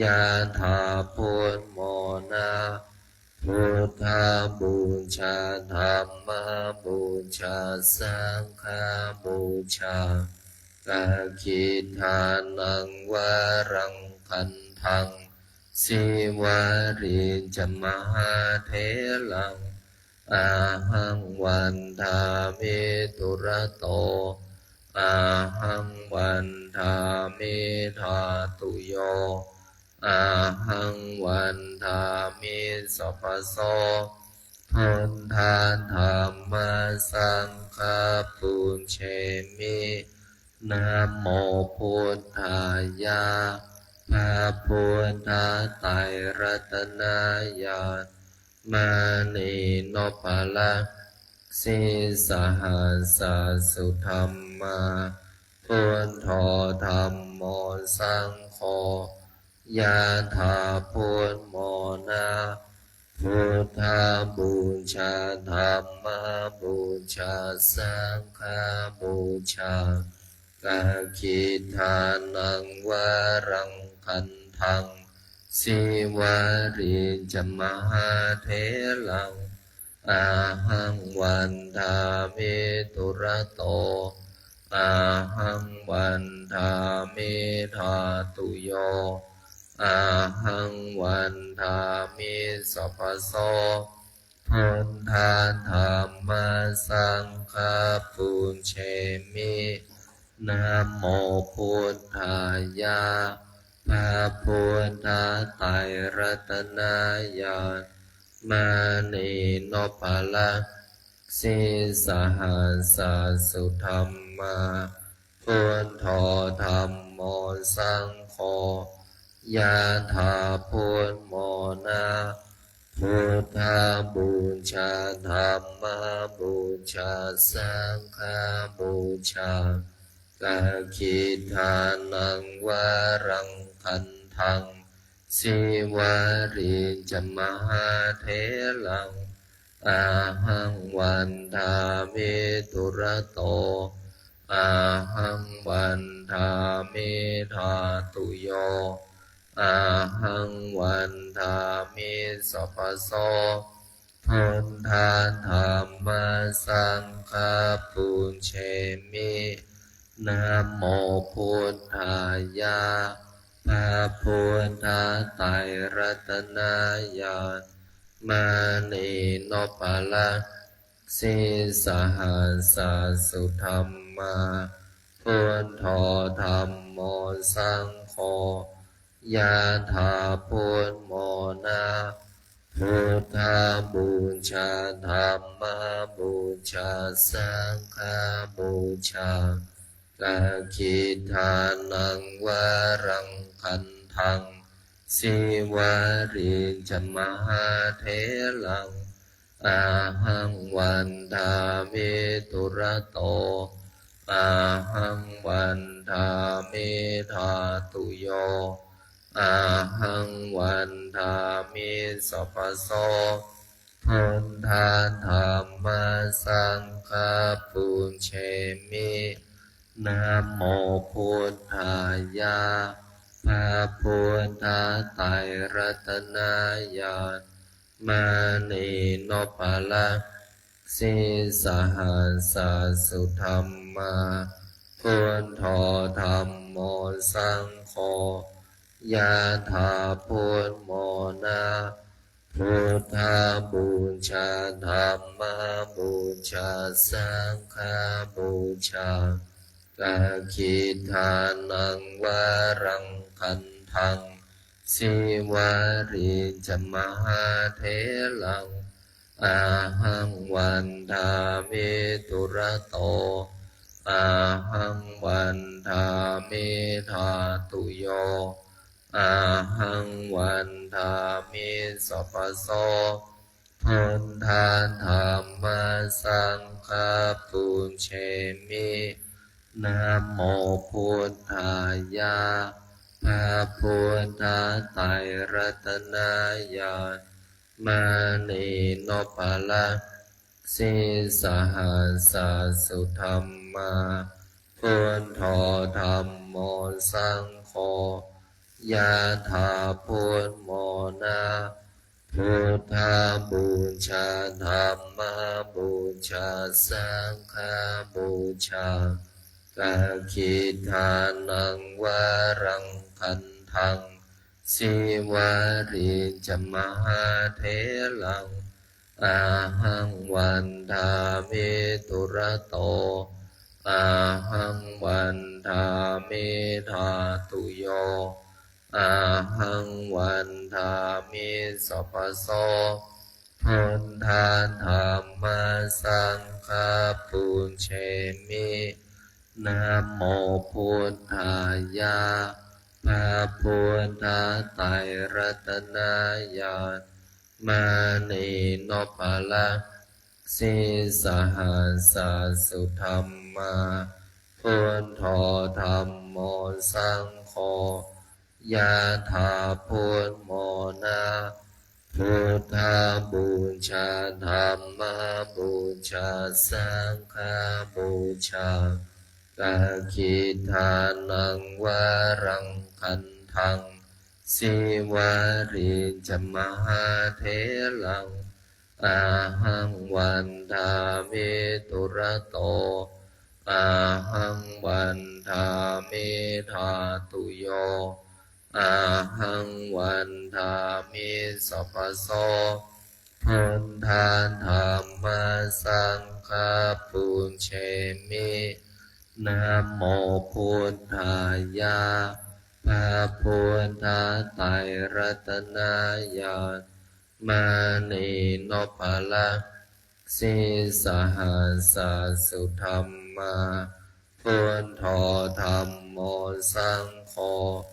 yadā buddhamona, buddhapūjā dhammapūjā saṅghapūjā, dakkhiṇānaṃ varaṃ kaṇḍaṃ, sīvalī ca mahātheraṃ, ahaṃ vandāmi dūrato, ahaṃ vandāmi dhātuyo, ahaṃ vandāmi sabbaso, buddha dhamma saṅgha pūjemi. Namo buddhāya, พระพุทธไตรรัตนญาณ มณีนพรัตน์ sīsahassa sudhammā, buddho dhammo saṅgho, yadā buddhamona, buddhapūjā dhammapūjā saṅghapūjā, dakkhiṇānaṃ varaṃ kaṇḍaṃ, sīvalī ca mahātheraṃ, ahaṃ vandāmi dūrato, ahaṃ vandāmi dhātuyo, ahaṃ vandāmi sabbaso, buddha dhamma saṅgha pūjemi. Namo buddhāya, พระพุทธไตรรัตนญาณ มณีนพรัตน์ sīsahassa sudhammā, buddho dhammo saṅgho, yadā buddhamona, buddhapūjā dhammapūjā saṅghapūjā, dakkhiṇānaṃ varaṃ kaṇḍaṃ, sīvalī ca mahātheraṃ, ahaṃ vandāmi dūrato, ahaṃ vandāmi dhātuyo, ahaṃ vandāmi sabbaso, buddha dhamma saṅgha pūjemi. Namo buddhāya, พระพุทธไตรรัตนญาณ มณีนพรัตน์ sīsahassa sudhammā, buddho dhammo saṅgho, yadā buddhamona, buddhapūjā dhammapūjā saṅghapūjā, dakkhiṇānaṃ varaṃ kaṇḍaṃ, sīvalī ca mahātheraṃ, ahaṃ vandāmi dūrato, ahaṃ vandāmi dhātuyo, ahaṃ vandāmi sabbaso, buddha dhamma saṅgha pūjemi. Namo buddhāya, พระพุทธไตรรัตนญาณ มณีนพรัตน์ sīsahassa sudhammā, buddho dhammo saṅgho, yadā buddhamona, buddhapūjā dhammapūjā saṅghapūjā, dakkhiṇānaṃ varaṃ kaṇḍaṃ, sīvalī ca mahātheraṃ, ahaṃ vandāmi dūrato, ahaṃ vandāmi dhātuyo, ahaṃ vandāmi sabbaso, buddha dhamma saṅgha pūjemi. Namo buddhāya, พระพุทธไตรรัตนญาณ มณีนพรัตน์ sīsahassa sudhammā, buddho dhammo saṅgho, yadā buddhamona, buddhapūjā dhammapūjā saṅghapūjā, dakkhiṇānaṃ varaṃ kaṇḍaṃ, sīvalī ca mahātheraṃ, ahaṃ vandāmi dūrato, ahaṃ vandāmi dhātuyo, ahaṃ vandāmi sabbaso, buddha dhamma saṅgha pūjemi. Namo buddhāya, พระพุทธไตรรัตนญาณ มณีนพรัตน์ sīsahassa sudhammā, buddho dhammo saṅgho, yathā buddhamona. Buddhapūjā dhammapūjā saṅghapūjā, dakkhiṇānaṃ varaṃ gandhaṃ, sīvalī ca mahātheraṃ, ahaṃ vandāmi dūrato, ahaṃ vandāmi dhātuyo, ahaṃ vandāmi sabbaso. Buddha dhamma saṅgha pūjemi. Namo buddhāya. พระพุทธไตรรัตนญาณ มณีนพรัตน์ sīsahassa sudhammā, buddho dhammo saṅgho,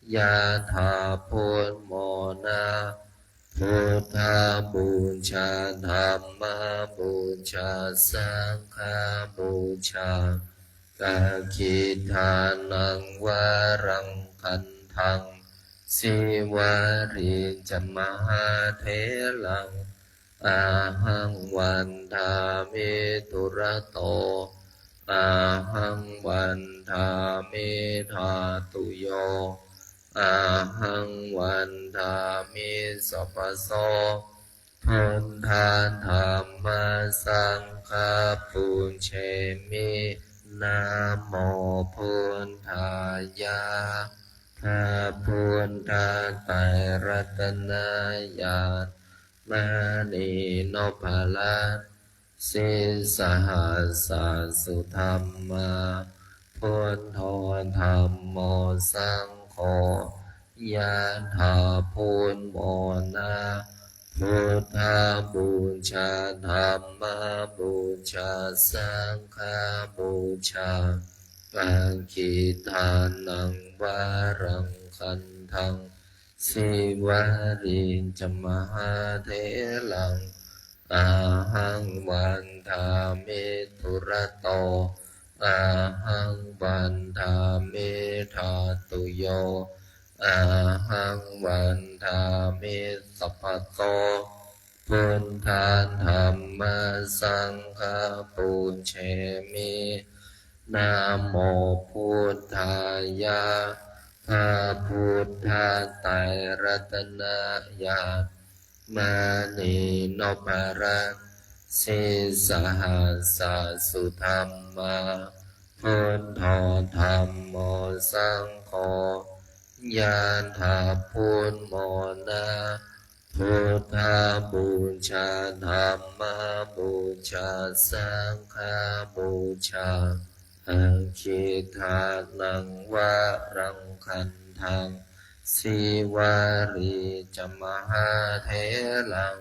yathā buddhamona. Buddhapūjā dhammapūjā saṅghapūjā, dakkhiṇānaṃ varaṃ gandhaṃ, sīvalī ca mahātheraṃ, ahaṃ vandāmi dūrato, ahaṃ vandāmi dhātuyo, ahaṃ vandāmi sabbaso. Buddha dhamma saṅgha pūjemi. Namo buddhāya. พระพุทธไตรรัตนญาณ มณีนพรัตน์ sīsahassa sudhammā, buddho dhammo saṅgho, yathā buddhamona. Buddhapūjā dhammapūjā saṅghapūjā, dakkhiṇānaṃ varaṃ gandhaṃ, sīvalī ca mahātheraṃ, ahaṃ vandāmi dūrato, ahaṃ vandāmi dhātuyo, ahaṃ vandāmi sabbaso. Buddha dhamma saṅgha pūjemi. Namo buddhāya. พระพุทธไตรรัตนญาณ มณีนพรัตน์ sīsahassa sudhammā, buddho dhammo saṅgho, yathā buddhamona. Buddhapūjā dhammapūjā saṅghapūjā, dakkhiṇānaṃ varaṃ gandhaṃ, sīvalī ca mahātheraṃ,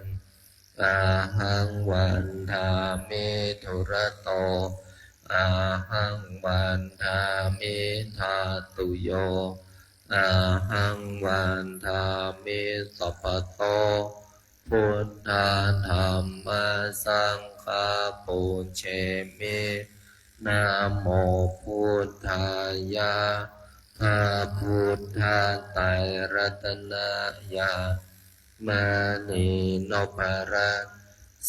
ahaṃ vandāmi dūrato, ahaṃ vandāmi dhātuyo, ahaṃ vandāmi sabbaso. Buddha dhamma saṅgha pūjemi. Namo buddhāya. พระพุทธไตรรัตนญาณ มณีนพรัตน์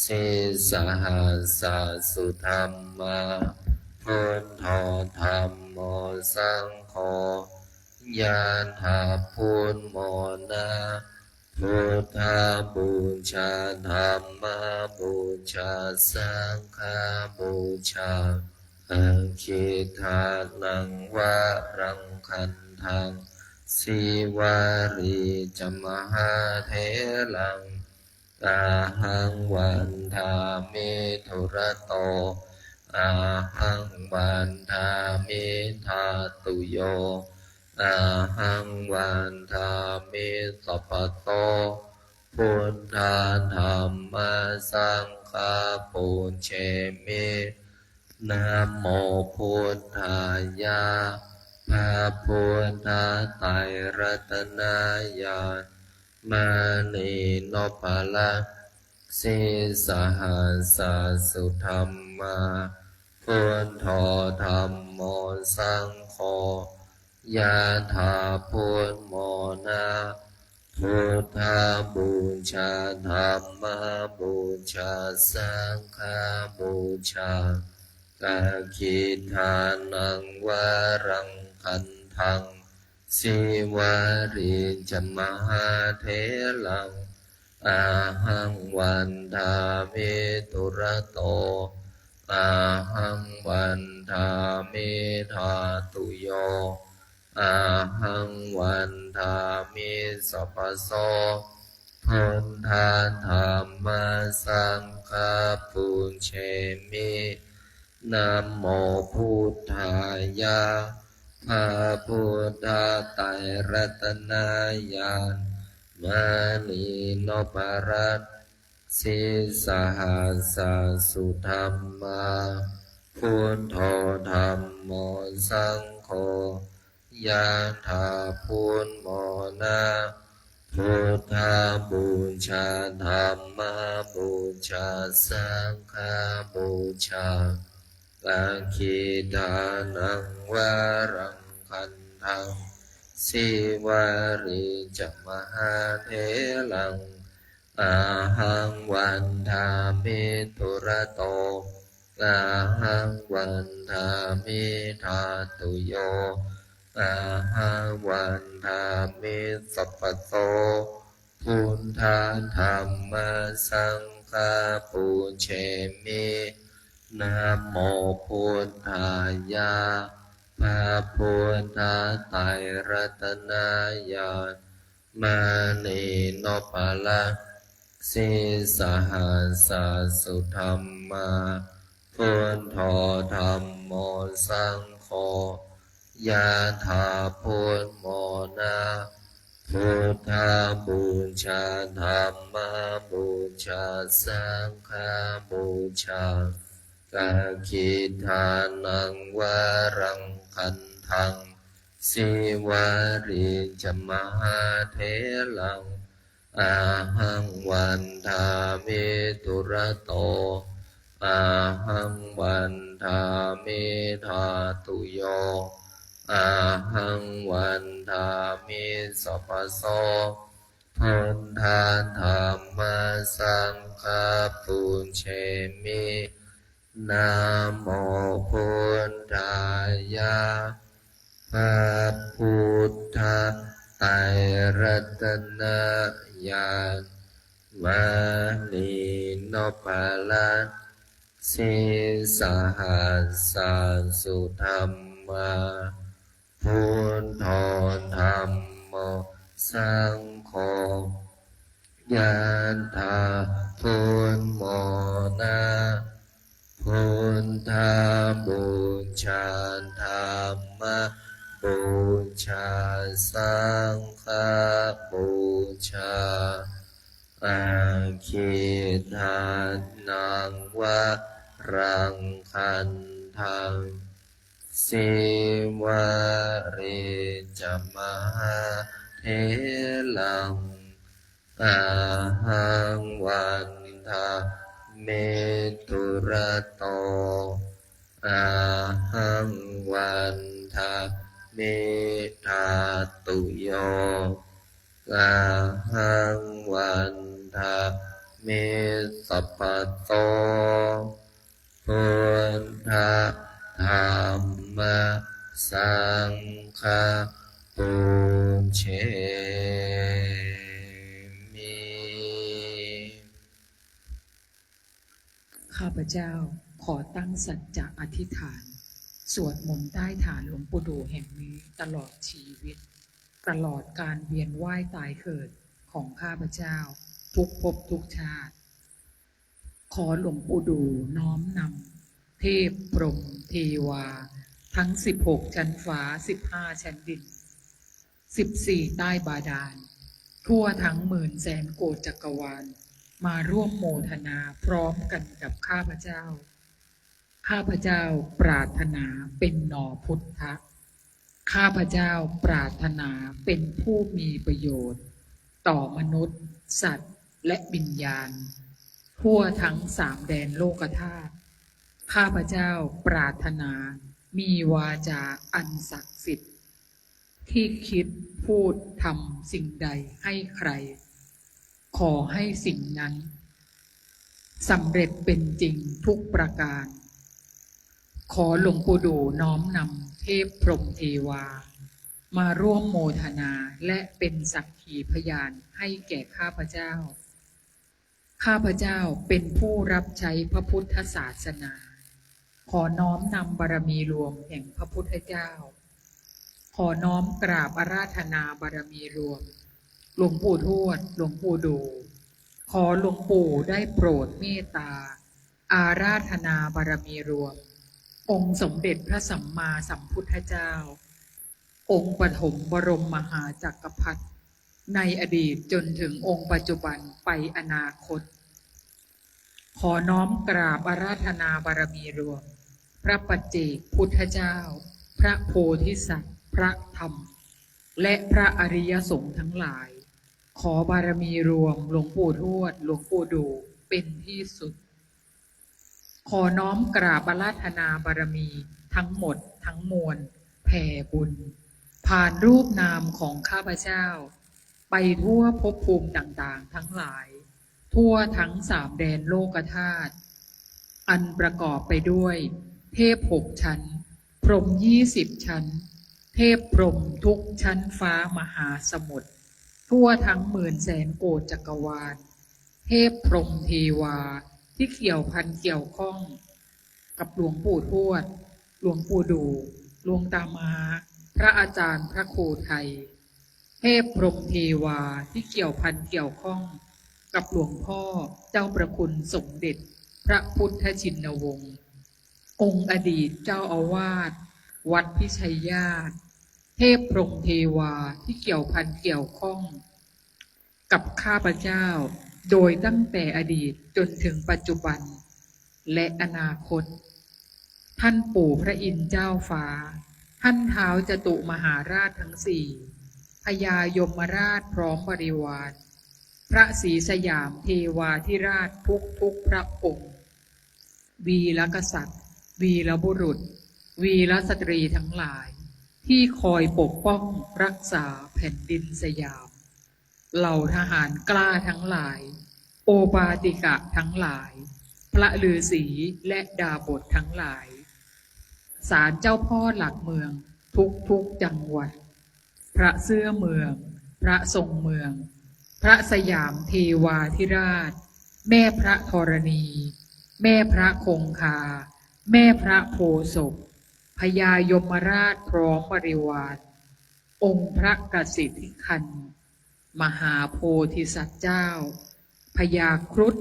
sīsahassa sudhammā, buddho dhammo saṅgho, yathā buddhamona. Buddhapūjā dhammapūjā saṅghapūjā, dakkhiṇānaṃ varaṃ gandhaṃ, sīvalī ca mahātheraṃ, ahaṃ vandāmi dūrato, ahaṃ vandāmi dhātuyo, ahaṃ vandāmi sabbaso. Buddha dhamma saṅgha pūjemi. Namo buddhāya. พระพุทธไตรรัตนญาณ มณีนพรัตน์ sīsahassa sudhammā, buddho dhammo saṅgho, yathā buddhamona. Buddhapūjā, dhammapūjā, saṅghapūjā, dakkhiṇānaṃ varaṃ gandhaṃ, sīvalī ca mahātheraṃ, ahaṃ vandāmi dūrato, ahaṃ vandāmi dhātuyo, ahaṃ vandāmi sabbaso. Buddha dhamma saṅgha pūjemi. Namo buddhāya. พระพุทธไตรรัตนญาณ มณีนพรัตน์ sīsahassa sudhammā, buddho dhammo saṅgho, yathā buddhamona. Buddhapūjā, dhammapūjā, saṅghapūjā, dakkhiṇānaṃ varaṃ gandhaṃ, sīvalī ca mahātheraṃ, ahaṃ vandāmi dūrato, ahaṃ vandāmi dhātuyo, ahaṃ vandāmi sabbaso. Buddha dhamma saṅgha pūjemi. Namo buddhāya. พระพุทธไตรรัตนญาณ มณีนพรัตน์ sīsahassa sudhammā, buddho dhammo saṅgho, yathā buddhamona. Buddhapūjā, dhammapūjā, saṅghapūjā, dakkhiṇānaṃ varaṃ gandhaṃ, sīvalī ca mahātheraṃ, ahaṃ vandāmi dūrato, ahaṃ vandāmi dhātuyo, ahaṃ vandāmi sabbaso. Buddha dhamma saṅgha pūjemi. Namo buddhāya. พระพุทธไตรรัตนญาณ มณีนพรัตน์ sīsahassa sudhammā, buddho dhammo saṅgho, yathā buddhamona. Buddhapūjā, dhammapūjā, saṅghapūjā, dakkhiṇānaṃ varaṃ gandhaṃ, sīvalī ca mahātheraṃ, ahaṃ vandāmi dūrato, ahaṃ vandāmi dhātuyo, ahaṃ vandāmi sabbaso. Buddha dhamma saṅgha pūjemi. ข้าพเจ้าขอตั้งสัจจะอธิษฐาน สวดมนต์ใต้ฐานหลวงปู่ดู่แห่งนี้ตลอดชีวิต ตลอดการเวียนว่ายตายเกิดของข้าพเจ้าทุกภพทุกชาติ ขอหลวงปู่ดู่น้อมนำเทพพรหมเทวา ทั้งสิบหกชั้นฟ้า สิบห้าชั้นดิน สิบสี่ใต้บาดาล ทั่วทั้งหมื่นแสนโกฏจักรวาล มาร่วมโมทนาพร้อมกันกับข้าพเจ้า ข้าพเจ้าปรารถนาเป็นหน่อพุทธะ ข้าพเจ้าปรารถนาเป็นผู้มีประโยชน์ ต่อมนุษย์ สัตว์ และวิญญาณ ทั่วทั้งสามแดนโลกธาตุ ข้าพเจ้าปรารถนามีวาจาอันศักดิ์สิทธิ์ ที่คิดพูดทำสิ่งใดให้ใคร ขอให้สิ่งนั้นสำเร็จเป็นจริงทุกประการ ขอหลวงปู่ดู่น้อมนำเทพพรหมเทวา มาร่วมโมทนาและเป็นสักขีพยานให้แก่ข้าพเจ้า ข้าพเจ้าเป็นผู้รับใช้พระพุทธศาสนา ขอน้อมนำบารมีรวมแห่งพระพุทธเจ้า ขอน้อมกราบอาราธนาบารมีรวม หลวงปู่ทวด หลวงปู่ดู่ ขอหลวงปู่ได้โปรดเมตตา อาราธนาบารมีรวม องค์สมเด็จพระสัมมาสัมพุทธเจ้า องค์ปฐมบรมมหาจักรพรรดิ ในอดีตจนถึงองค์ปัจจุบันไปอนาคต ขอน้อมกราบอาราธนาบารมีรวม พระปัจเจกพุทธเจ้า พระโพธิสัตว์ พระธรรม และพระอริยสงฆ์ทั้งหลาย ขอบารมีรวมหลวงปู่ทวด หลวงปู่ดู่เป็นที่สุด ขอน้อมกราบอาราธนาบารมีทั้งหมดทั้งมวล แผ่บุญ ผ่านรูปนามของข้าพเจ้า ไปทั่วภพภูมิต่างๆ ทั้งหลาย ทั่วทั้งสามแดนโลกธาตุ อันประกอบไปด้วย เทพหกชั้น พรหมยี่สิบชั้น เทพพรหมทุกชั้นฟ้ามหาสมุทร ทั่วทั้งหมื่นแสนโกฏจักรวาล เทพพรหมเทวาที่เกี่ยวพันเกี่ยวข้อง กับหลวงปู่ทวด หลวงปู่ดู่ หลวงตาม้า พระอาจารย์พระครูไทย เทพพรหมเทวาที่เกี่ยวพันเกี่ยวข้อง กับหลวงพ่อเจ้าประคุณสมเด็จพระพุทธชินวงศ์ องค์อดีตเจ้าอาวาสวัดพิชัยญาติ เทพพรหมเทวาที่เกี่ยวพันเกี่ยวข้อง กับข้าพเจ้า โดยตั้งแต่อดีตจนถึงปัจจุบัน และอนาคต ท่านปู่พระอินทร์เจ้าฟ้า ท่านท้าวจตุมหาราชทั้งสี่ พญายมราชพร้อมบริวาร พระศรีสยามเทวาธิราชทุกทุกๆพระองค์ วีรกษัตริย์ วีรบุรุษ วีรสตรีทั้งหลาย ที่คอยปกป้องรักษาแผ่นดินสยาม เหล่าทหารกล้าทั้งหลาย โอปาติกะทั้งหลาย พระฤาษีและดาบสทั้งหลาย ศาลเจ้าพ่อหลักเมืองทุกๆจังหวัด พระเสื้อเมือง พระทรงเมือง พระสยามเทวาธิราช แม่พระธรณี แม่พระคงคา แม่พระโพธิ์ศพ พญายมราชพร้อมบริวาร องค์พระกสิทธิคัน มหาโพธิสัตว์เจ้า พญาครุฑ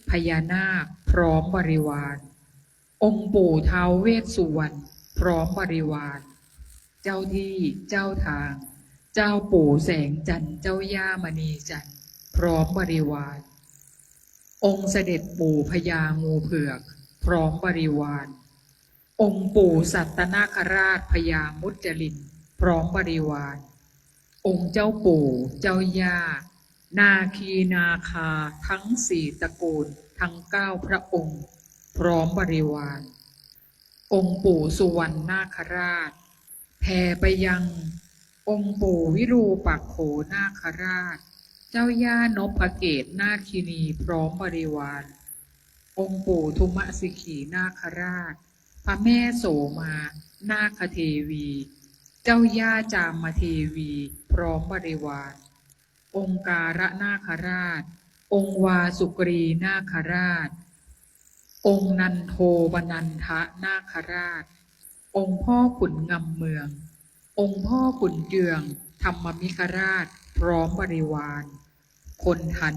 พญานาคพร้อมบริวาร องค์ปู่ท้าวเวสสุวรรณพร้อมบริวาร เจ้าที่เจ้าทาง เจ้าปู่แสงจันทร์ เจ้าย่ามณีจันทร์พร้อมบริวาร องค์เสด็จปู่พญางูเผือกพร้อมบริวาร องค์ปู่สัตตนาคราช พญามุจลินพร้อมบริวาร องค์เจ้าปู่เจ้าย่า นาคีนาคาทั้งสี่ตระกูลทั้งเก้าพระองค์พร้อมบริวาร องค์ปู่สุวรรณนาคราช แผ่ไปยังองค์ปู่วิรูปักโขนาคราช เจ้าย่านพเกตนาคินีพร้อมบริวาร องค์ปู่ทุมสิขีนาคราช พระแม่โสมานาคเทวี เจ้าย่าจามเทวีพร้อมบริวาร องค์การนาคราช องค์วาสุกรีนาคราช องค์นันโทปนันทนาคราช องค์พ่อขุนงำเมือง องค์พ่อขุนเจืองธรรมมิกราชพร้อมบริวาร คนทัน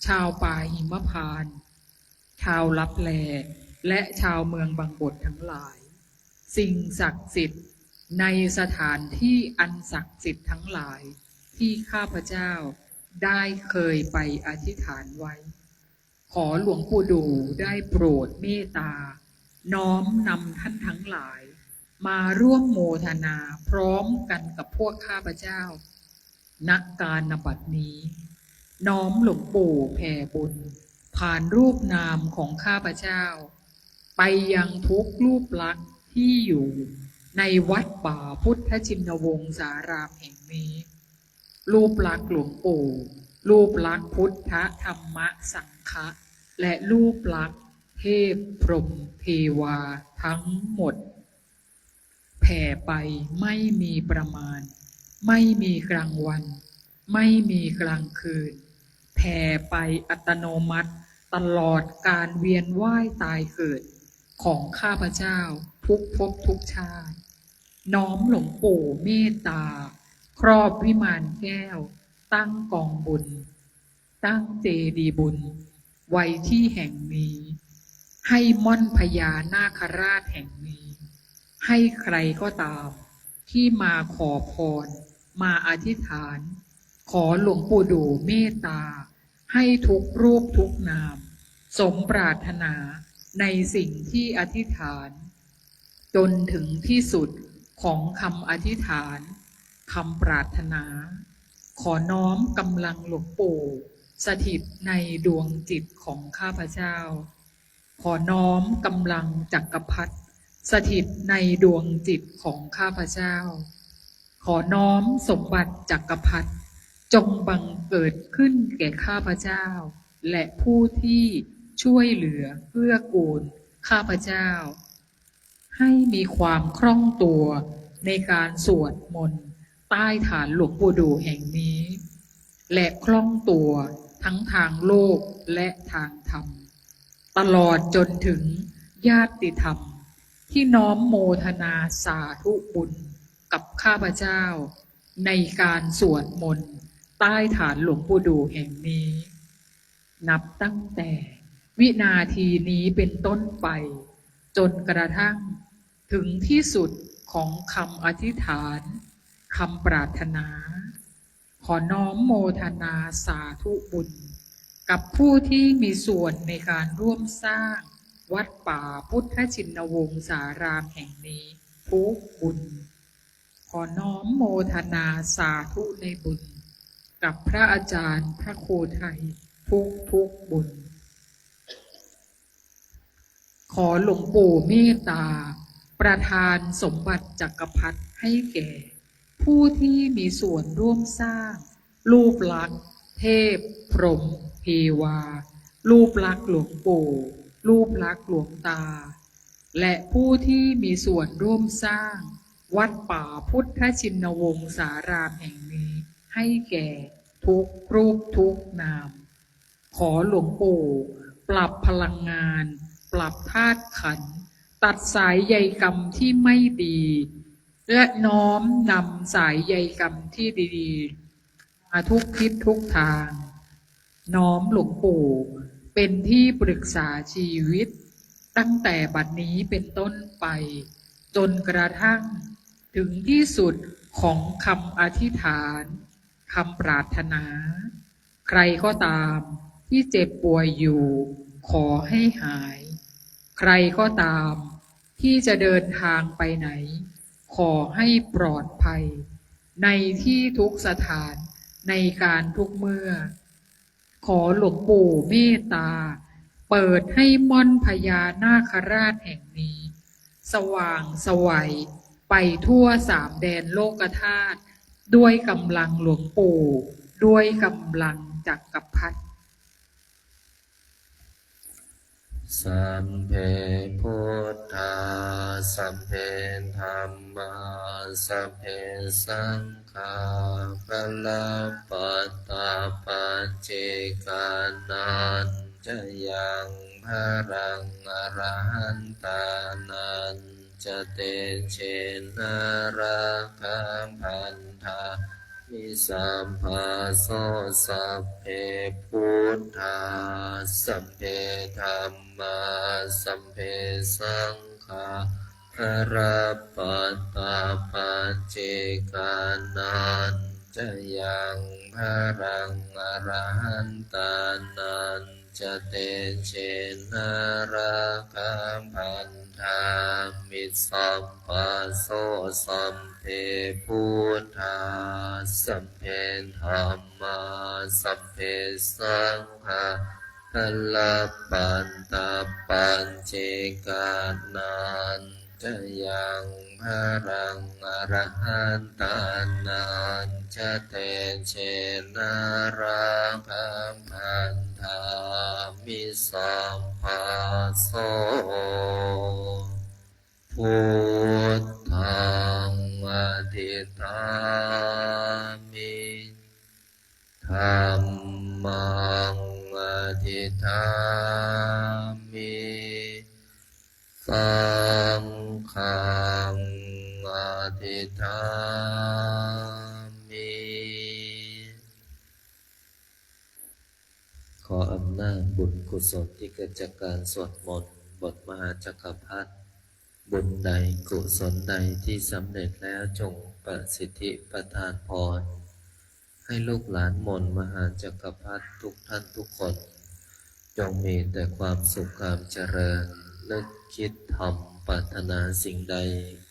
ชาวป่าหิมพานต์ ชาวลับแล และชาวเมืองบังบดทั้งหลาย สิ่งศักดิ์สิทธิ์ในสถานที่อันศักดิ์สิทธิ์ทั้งหลาย ที่ข้าพเจ้าได้เคยไปอธิษฐานไว้ ขอหลวงปู่ดู่ได้โปรดเมตตา น้อมนำท่านทั้งหลาย มาร่วมโมทนาพร้อมกันกับพวกข้าพเจ้า ณ กาลบัดนี้ น้อมหลวงปู่แผ่บุญ ถ ผ่านรูปนามของข้าพเจ้า ไปยังทุกรูปลักษณ์ที่อยู่ในวัดป่าพุทธชินวงศารามแห่งนี้ รูปลักษณ์หลวงปู่ รูปลักษณ์พุทธธรรมสังฆะ และรูปลักษณ์เทพพรหมเทวาทั้งหมด แผ่ไปไม่มีประมาณ ไม่มีกลางวัน ไม่มีกลางคืน แผ่ไปอัตโนมัติตลอดการเวียนว่ายตายเกิดของข้าพเจ้าทุกภพทุกชาติ น้อมหลวงปู่เมตตา ครอบวิมานแก้ว ตั้งกองบุญ ตั้งเจดีย์บุญไว้ที่แห่งนี้ ให้ม่อนพญานาคราชแห่งนี้ ให้ใครก็ตามที่มาขอพร มาอธิษฐาน ขอหลวงปู่ดู่เมตตา ให้ทุกรูปทุกนาม สมปรารถนาในสิ่งที่อธิษฐาน จนถึงที่สุดของคำอธิษฐาน คำปรารถนา ขอน้อมกำลังหลวงปู่ สถิตในดวงจิตของข้าพเจ้า ขอน้อมกำลังจักรพรรดิ สถิตในดวงจิตของข้าพเจ้า ขอน้อมสมบัติจักรพรรดิ จงบังเกิดขึ้นแก่ข้าพเจ้า และผู้ที่ช่วยเหลือเกื้อกูลข้าพเจ้า ให้มีความคล่องตัวในการสวดมนต์ใต้ฐานหลวงปู่ดู่แห่งนี้ และคล่องตัวทั้งทางโลกและทางธรรม ตลอดจนถึงญาติธรรมที่น้อมโมทนาสาธุบุญกับข้าพเจ้า ในการสวดมนต์ใต้ฐานหลวงปู่ดู่แห่งนี้ นับตั้งแต่วินาทีนี้เป็นต้นไป จนกระทั่งถึงที่สุดของคำอธิษฐาน คำปรารถนา ขอน้อมโมทนาสาธุบุญ กับผู้ที่มีส่วนในการร่วมสร้างวัดป่าพุทธชินวงศารามแห่งนี้ทุกบุญ ขอน้อมโมทนาสาธุในบุญ กับพระอาจารย์พระโคไทยทุกทุกบุญ ขอหลวงปู่เมตตา ประทานสมบัติจักรพรรดิให้แก่ ผู้ที่มีส่วนร่วมสร้าง รูปลักษณ์เทพพรหมเทวา รูปลักษณ์หลวงปู่ รูปลักษณ์หลวงตา และผู้ที่มีส่วนร่วมสร้าง วัดป่าพุทธชินวงศารามแห่งนี้ ให้แก่ทุกรูปทุกนาม ขอหลวงปู่ปรับพลังงาน ปรับธาตุขันธ์ ตัดสายใยกรรมที่ไม่ดี และน้อมนำสายใยกรรมที่ดีๆ มาทุกทิศทุกทาง น้อมหลวงปู่เป็นที่ปรึกษาชีวิต ตั้งแต่บัดนี้เป็นต้นไป จนกระทั่งถึงที่สุดของคำอธิษฐาน คำปรารถนา ใครก็ตามที่เจ็บป่วยอยู่ ขอให้หาย ใครก็ตามที่จะเดินทางไปไหน ขอให้ปลอดภัย ในที่ทุกสถาน ในการทุกเมื่อ ขอหลวงปู่เมตตา เปิดให้ม่อนพญานาคราชแห่งนี้ สว่างไสวไปทั่วสามแดนโลกธาตุ ด้วยกำลังหลวงปู่ ด้วยกำลังจักรพรรดิ Sabbe buddhā, sabbe dhammā, sabbe saṅghā, balappattā paccekānañca yaṃ balaṃ, arahantānañca tejena rakkhaṃ bandhā mi sabbaso. Sabbe buddhā, sabbe dhammā, sabbe saṅghā, balappattā paccekānañca yaṃ balaṃ, arahantānañca tejena rakkhaṃ bandhā mi sabbaso. Sabbe buddhā, sabbe dhammā, sabbe saṅghā, labhantapaccekānañca yaṃ balaṃ arahantānañca tejena rakkhaṃ bandhāmi sabbaso. Buddhaṃ adhiṭṭhāmi. Dhammaṃ adhiṭṭhāmi. Saṅghaṃ adhiṭṭhāmi. ขออำนาจบุญกุศลที่เกิดจากการสวดมนต์บทมหาจักรพรรดิ บุญใดกุศลใดที่สำเร็จแล้วจงประสิทธิประทานพร ให้ลูกหลานมนต์มหาจักรพรรดิทุกท่านทุกคน จงมีแต่ความสุขความเจริญ นึกคิดทำปรารถนาสิ่งใด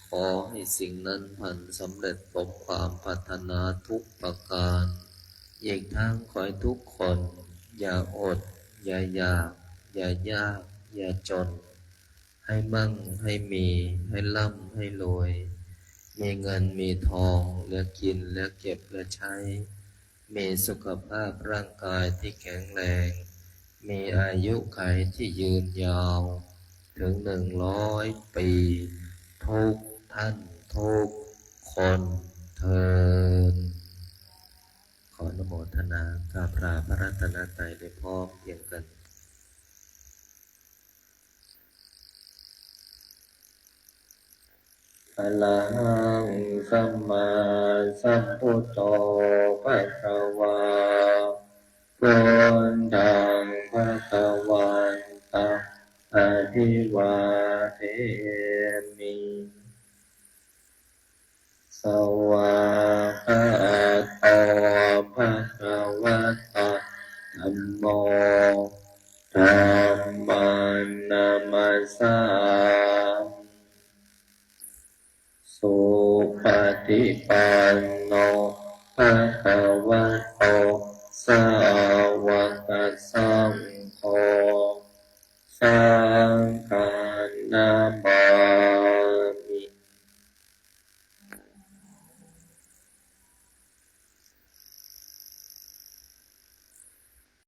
ขอให้สิ่งนั้นพันสำเร็จสมความปรารถนาทุกประการ อีกทั้งขอให้ทุกคนอย่าอด อย่าอยาก อย่ายาก อย่าจน ให้มั่ง ให้มี ให้ร่ำ ให้รวย มีเงิน มีทอง เหลือกิน เหลือเก็บ เหลือใช้ มีสุขภาพร่างกายที่แข็งแรง มีอายุขัยที่ยืนยาว ถึงหนึ่งร้อยปี ทุกท่านทุกคนเทอญ ขออนุโมทนากราบลาพระรัตนตรัยโดยพร้อมเพรียงกัน Arahaṃ sammāsambuddho bhagavā. Buddhaṃ bhagavantaṃ abhivādemi. Svākkhāto bhagavatā dhammo. Dhammaṃ namassāmi. Supaṭipanno bhagavato sāvakasaṅgho. Saṅghaṃ nama